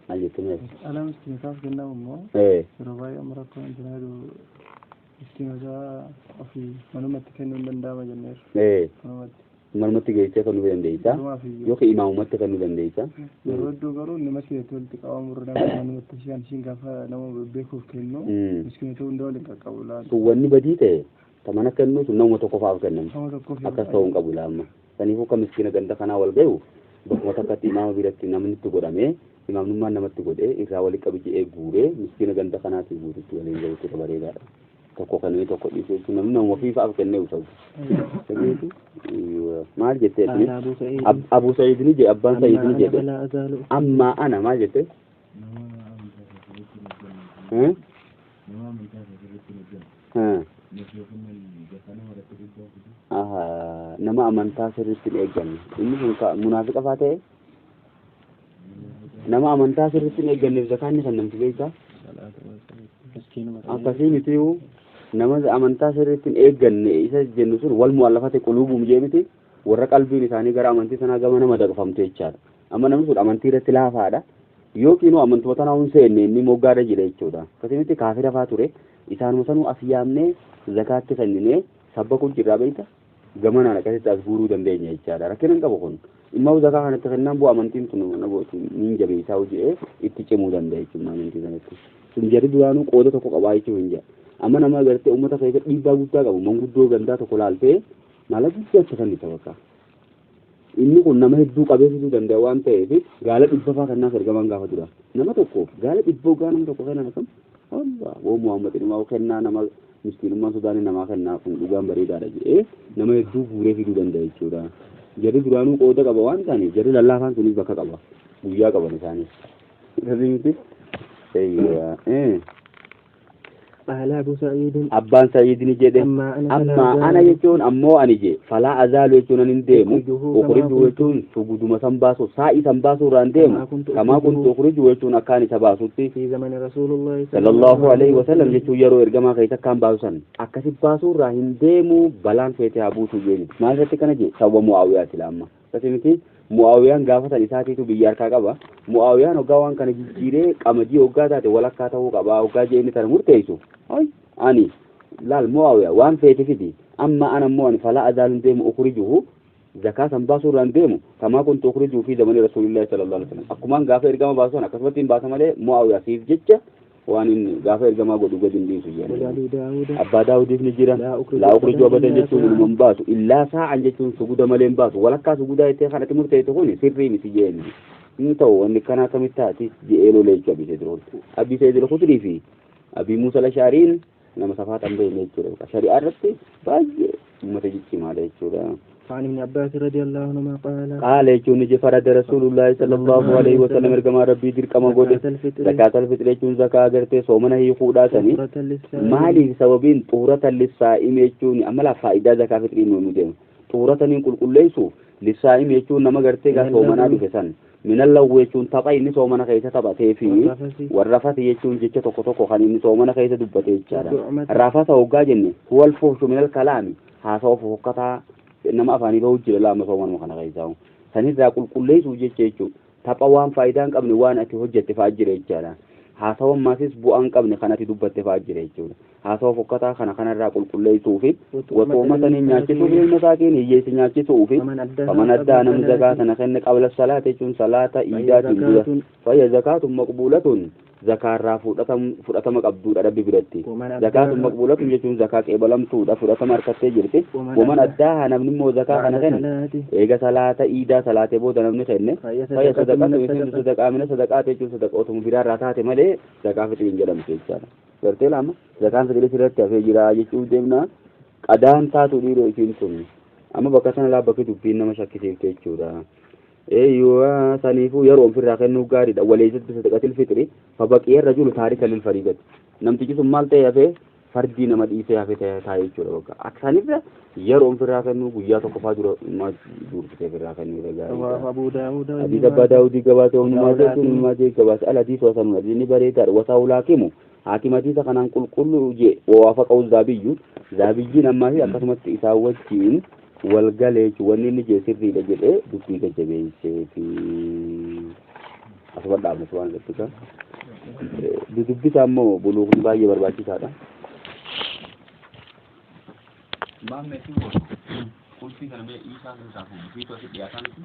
Maal jettee Ala miskiinotaaf kennamu immoo yeroo baay'ee amma rakkoon intinaa jiru miskiinota ofii manumatti kennuu hin danda'ama jenneerra. Manumatti. Manumatti geessee kennuu dandeessa. Manumaaf iyyuu. Yookiin imaamumatti kennuu dandeessa. Yeroo hedduu garuu nama miskiinota walitti qabamu irra nama manumatti isheen ishiin gaafa nama beekuuf kennu miskiinota hunda waliin qaqqabu laata. Sun wanni badii ta'e tamana kennu sun nama tokko faaf kennamu. Nama tokkoof Akkas ta'uu hin qabu laamma. Saniifuu akka miskiina ganda kanaa wal gahu bakkuma takkatti imaama biratti namni itti godhamee imaamnummaan namatti godhee irraa walitti qabi jedhee guuree miskiina ganda kanaatiif guututti waliin gahuutu irra bareedaadha. Tokko kennee tokko dhiisuu jechuun namni nama ofii fa'aaf kennee usabu. Maal jettee قال أبو سعيد Abu Sa'iid ni jedhe abbaan Sa'iid ni أما أنا jedhe فلا أزال ammaa ana maal jette? Nama amantaa sirriitti hin eegganne inni sun munaafiqa faa ta'e nama amantaa sirriitti hin eegganneef zakaanni kan namti beekaa akkasii mitiyu nama amantaa sirriitti hin eegganne isa jennu sun wal mu'allafate quluubuum jee miti warra qalbiin isaanii gara amantii sanaa gama nama daqfamte jechaadha. Amma namni sun amantii irratti laafaadha yookiin amantuma tanaa hin seenne inni moggaadha jira jechuudha. Akkasii miti kaafira faa ture isaanuma sanuu as yaamnee zakaatti kenninee sabba kun jirraa beekta gamanaan akkasitti as guuruu dandeenya jechaadha. Rakkina hin qabu kun. Immoo zakaa kanatti kennaan bu'aa amantiin tun niin jabeessaa hojii itti cimuu danda'a jechuudha amantii sanatti. Sun jarri duraanuu qooda tokko qabaa jechuun hin jira. Amma nama gartee uummata keessa dhiibbaa guddaa qabu manguddoo gandaa tokko laaltee maala guddaa kan bakka. Inni kun nama hedduu qabee fiduu danda'a waan ta'eef gaala dhibba fa'aa kennaaf ergamaan gaafa dura. Nama tokkoof gaala dhibba hoggaa nama tokko kennan akkam? Allah woo Muhammad ilmaa kennaa nama miskiinummaan sodaanii namaa kennaa kun dhugaan bareedaadha jedhee nama hedduu guuree fiduu danda'a jechuudha. Jarri duraanuu qooda qaba waan ta'aniif jarri lallaafaan sunis bakka qaba. Guyyaa qaban isaanis. Miti? قال أبو سعيد Abbaan Sa'iid ni jedhe أما amma ana jechuun ammoo ani je falaa azaalu jechuun ani hin deemu ukhriju jechuun suguduma san baasu sa'i san baasu irraa hin deemu kamaa kuntu ukhriju jechuun akkaan isa baasutti في زمن رسول الله sallallahu alaihi wasallam jechuun yeroo ergamaa keessa akkaan baasu san akkasi baasuu irraa hin deemu balaan feete haa buutu jeeni maal irratti kana je sababa Mu'aawiyaati laamma akkasi miti Mu'aawiyaan gaafa san isaatiitu biyya harkaa qaba. Mu'aawiyaan hoggaa waan kana jijjiiree qamadii hoggaa taate walakkaa ta'uu qaba hoggaa jee inni tana murteessu. Ani laal Mu'aawiyaa waan feete fidi amma ana immoo ani falaa azaalun deemu ukhrijuhu zakaa san baasuu irraan deemu kamaa kuntu ukhrijuhu fi zamani rasuulillahi sallallahu alaihi wasallam akkumaan gaafa ergama baasu sana akkasumatti hin baasa malee Mu'aawiyaa siif jecha waan inni gaafa ergamaa godhu gadi hin dhiisu jedhe. Abbaa Daawudiif ni jira. Laa ukhriju abadan jechuun inuma hin baasu illaa saa'an jechuun suguda malee hin baasu walakkaa sugudaa jettee kanatti murteessite kun sirrii miti jeen hin ta'u wanni kana akkamitti taati je'ee lolee jechuudha Abii Sa'iid al-Khudrii fi Abii Muusaa al-Ash'ariin nama safaa tan beekne jechuudha. Shari'aa irratti baay'ee uummata jijjiimaadha jechuudha. عن ابن عباس رضي الله عنهما قال قال يجون فرد رسول الله صلى الله عليه وسلم كما ربي درقما غود زكاة الفطر يجون زكاة غرتي صومنا هي خودا سني مالي سببين طهرة للصائم يجون أملا فائدة زكاة فطر نو ديم طهرة قل قل ليسو للصائم يجون نما غرتي غا صومنا دفسن من اللغو يجون تبا إني صومنا كيسة تبا في والرفث يجون جيتش توكو توكو خان إني صومنا كيسة دبتي يجارا الرفث هو جن هو الفحش من الكلام هاسو فوقتا nama afaanii bahu jira laama soomanuma kana keessaa sanirraa qulqulleessuu jecha jechuudha tapha waan faayidaa hin qabne waan ati hojjette fa'aa jira jechaadha haasawa ammaafis bu'aa hin qabne kan ati dubbatte fa'aa jira jechuudha haasawa fokkataa kana kanarraa qulqulleessuu fi watooma saniin nyaachisuu fi masaakiin hiyyeessi nyaachisuu fi faman addaa namni zakaa sana kenne qabla salaata jechuun salaata iidaatiin dura fayya zakaatun maqbuulatun zakaarraa fudhatama qabduudha rabbi biratti zakaatun maqbuulatun jechuun zakaa qeebalamtuudha fudhatama harkattee jirti waman addaa namni immoo zakaa kana kenne eega salaata iidaa salaatee booda namni kenne fayya sadaqatu isin sadaqaa mina sadaqaate jechuun sadaqootuma biraarraa taate malee zakaa fixrii hin jedhamtu jechaadha gartee laama zakaan fixrii sirratti hafee jira jechuuf deemna qadaan taatu dhiiroo isiin sun amma bakka sana laa bakki dubbiin nama shakkisiifte jechuudha. أيوة سنيفو يروم في الراخن نوغاري وليست بصدقة الفطر فبقي الرجل تاركا للفريضة نمتجي ثم مالتي يا فردي نما ديسه يا في تاي جوره بقى أكسانيف يروم في الراخن نو غيا تو كفا جوره ما دور في الراخن نو رجا أبو داود أبي أبا داود غباته ما جاء ما جاء غباس الحديث وسن الدين بريدار وساولاكمو حاكم حديث كان كل كل جي ووافقه الزابي زابي نما هي أكسمت إساوتين والقلج wanni je sirriidha jedhee dubbii gajjabeessee fi asuma dhaabne waan irratti kan dubbisaa immoo buluuqni baay'ee barbaachisaadha. Maammeetiin kun qulfii kana mee isaa keessaa fuudhu fiitu asii dhiyaataa miti.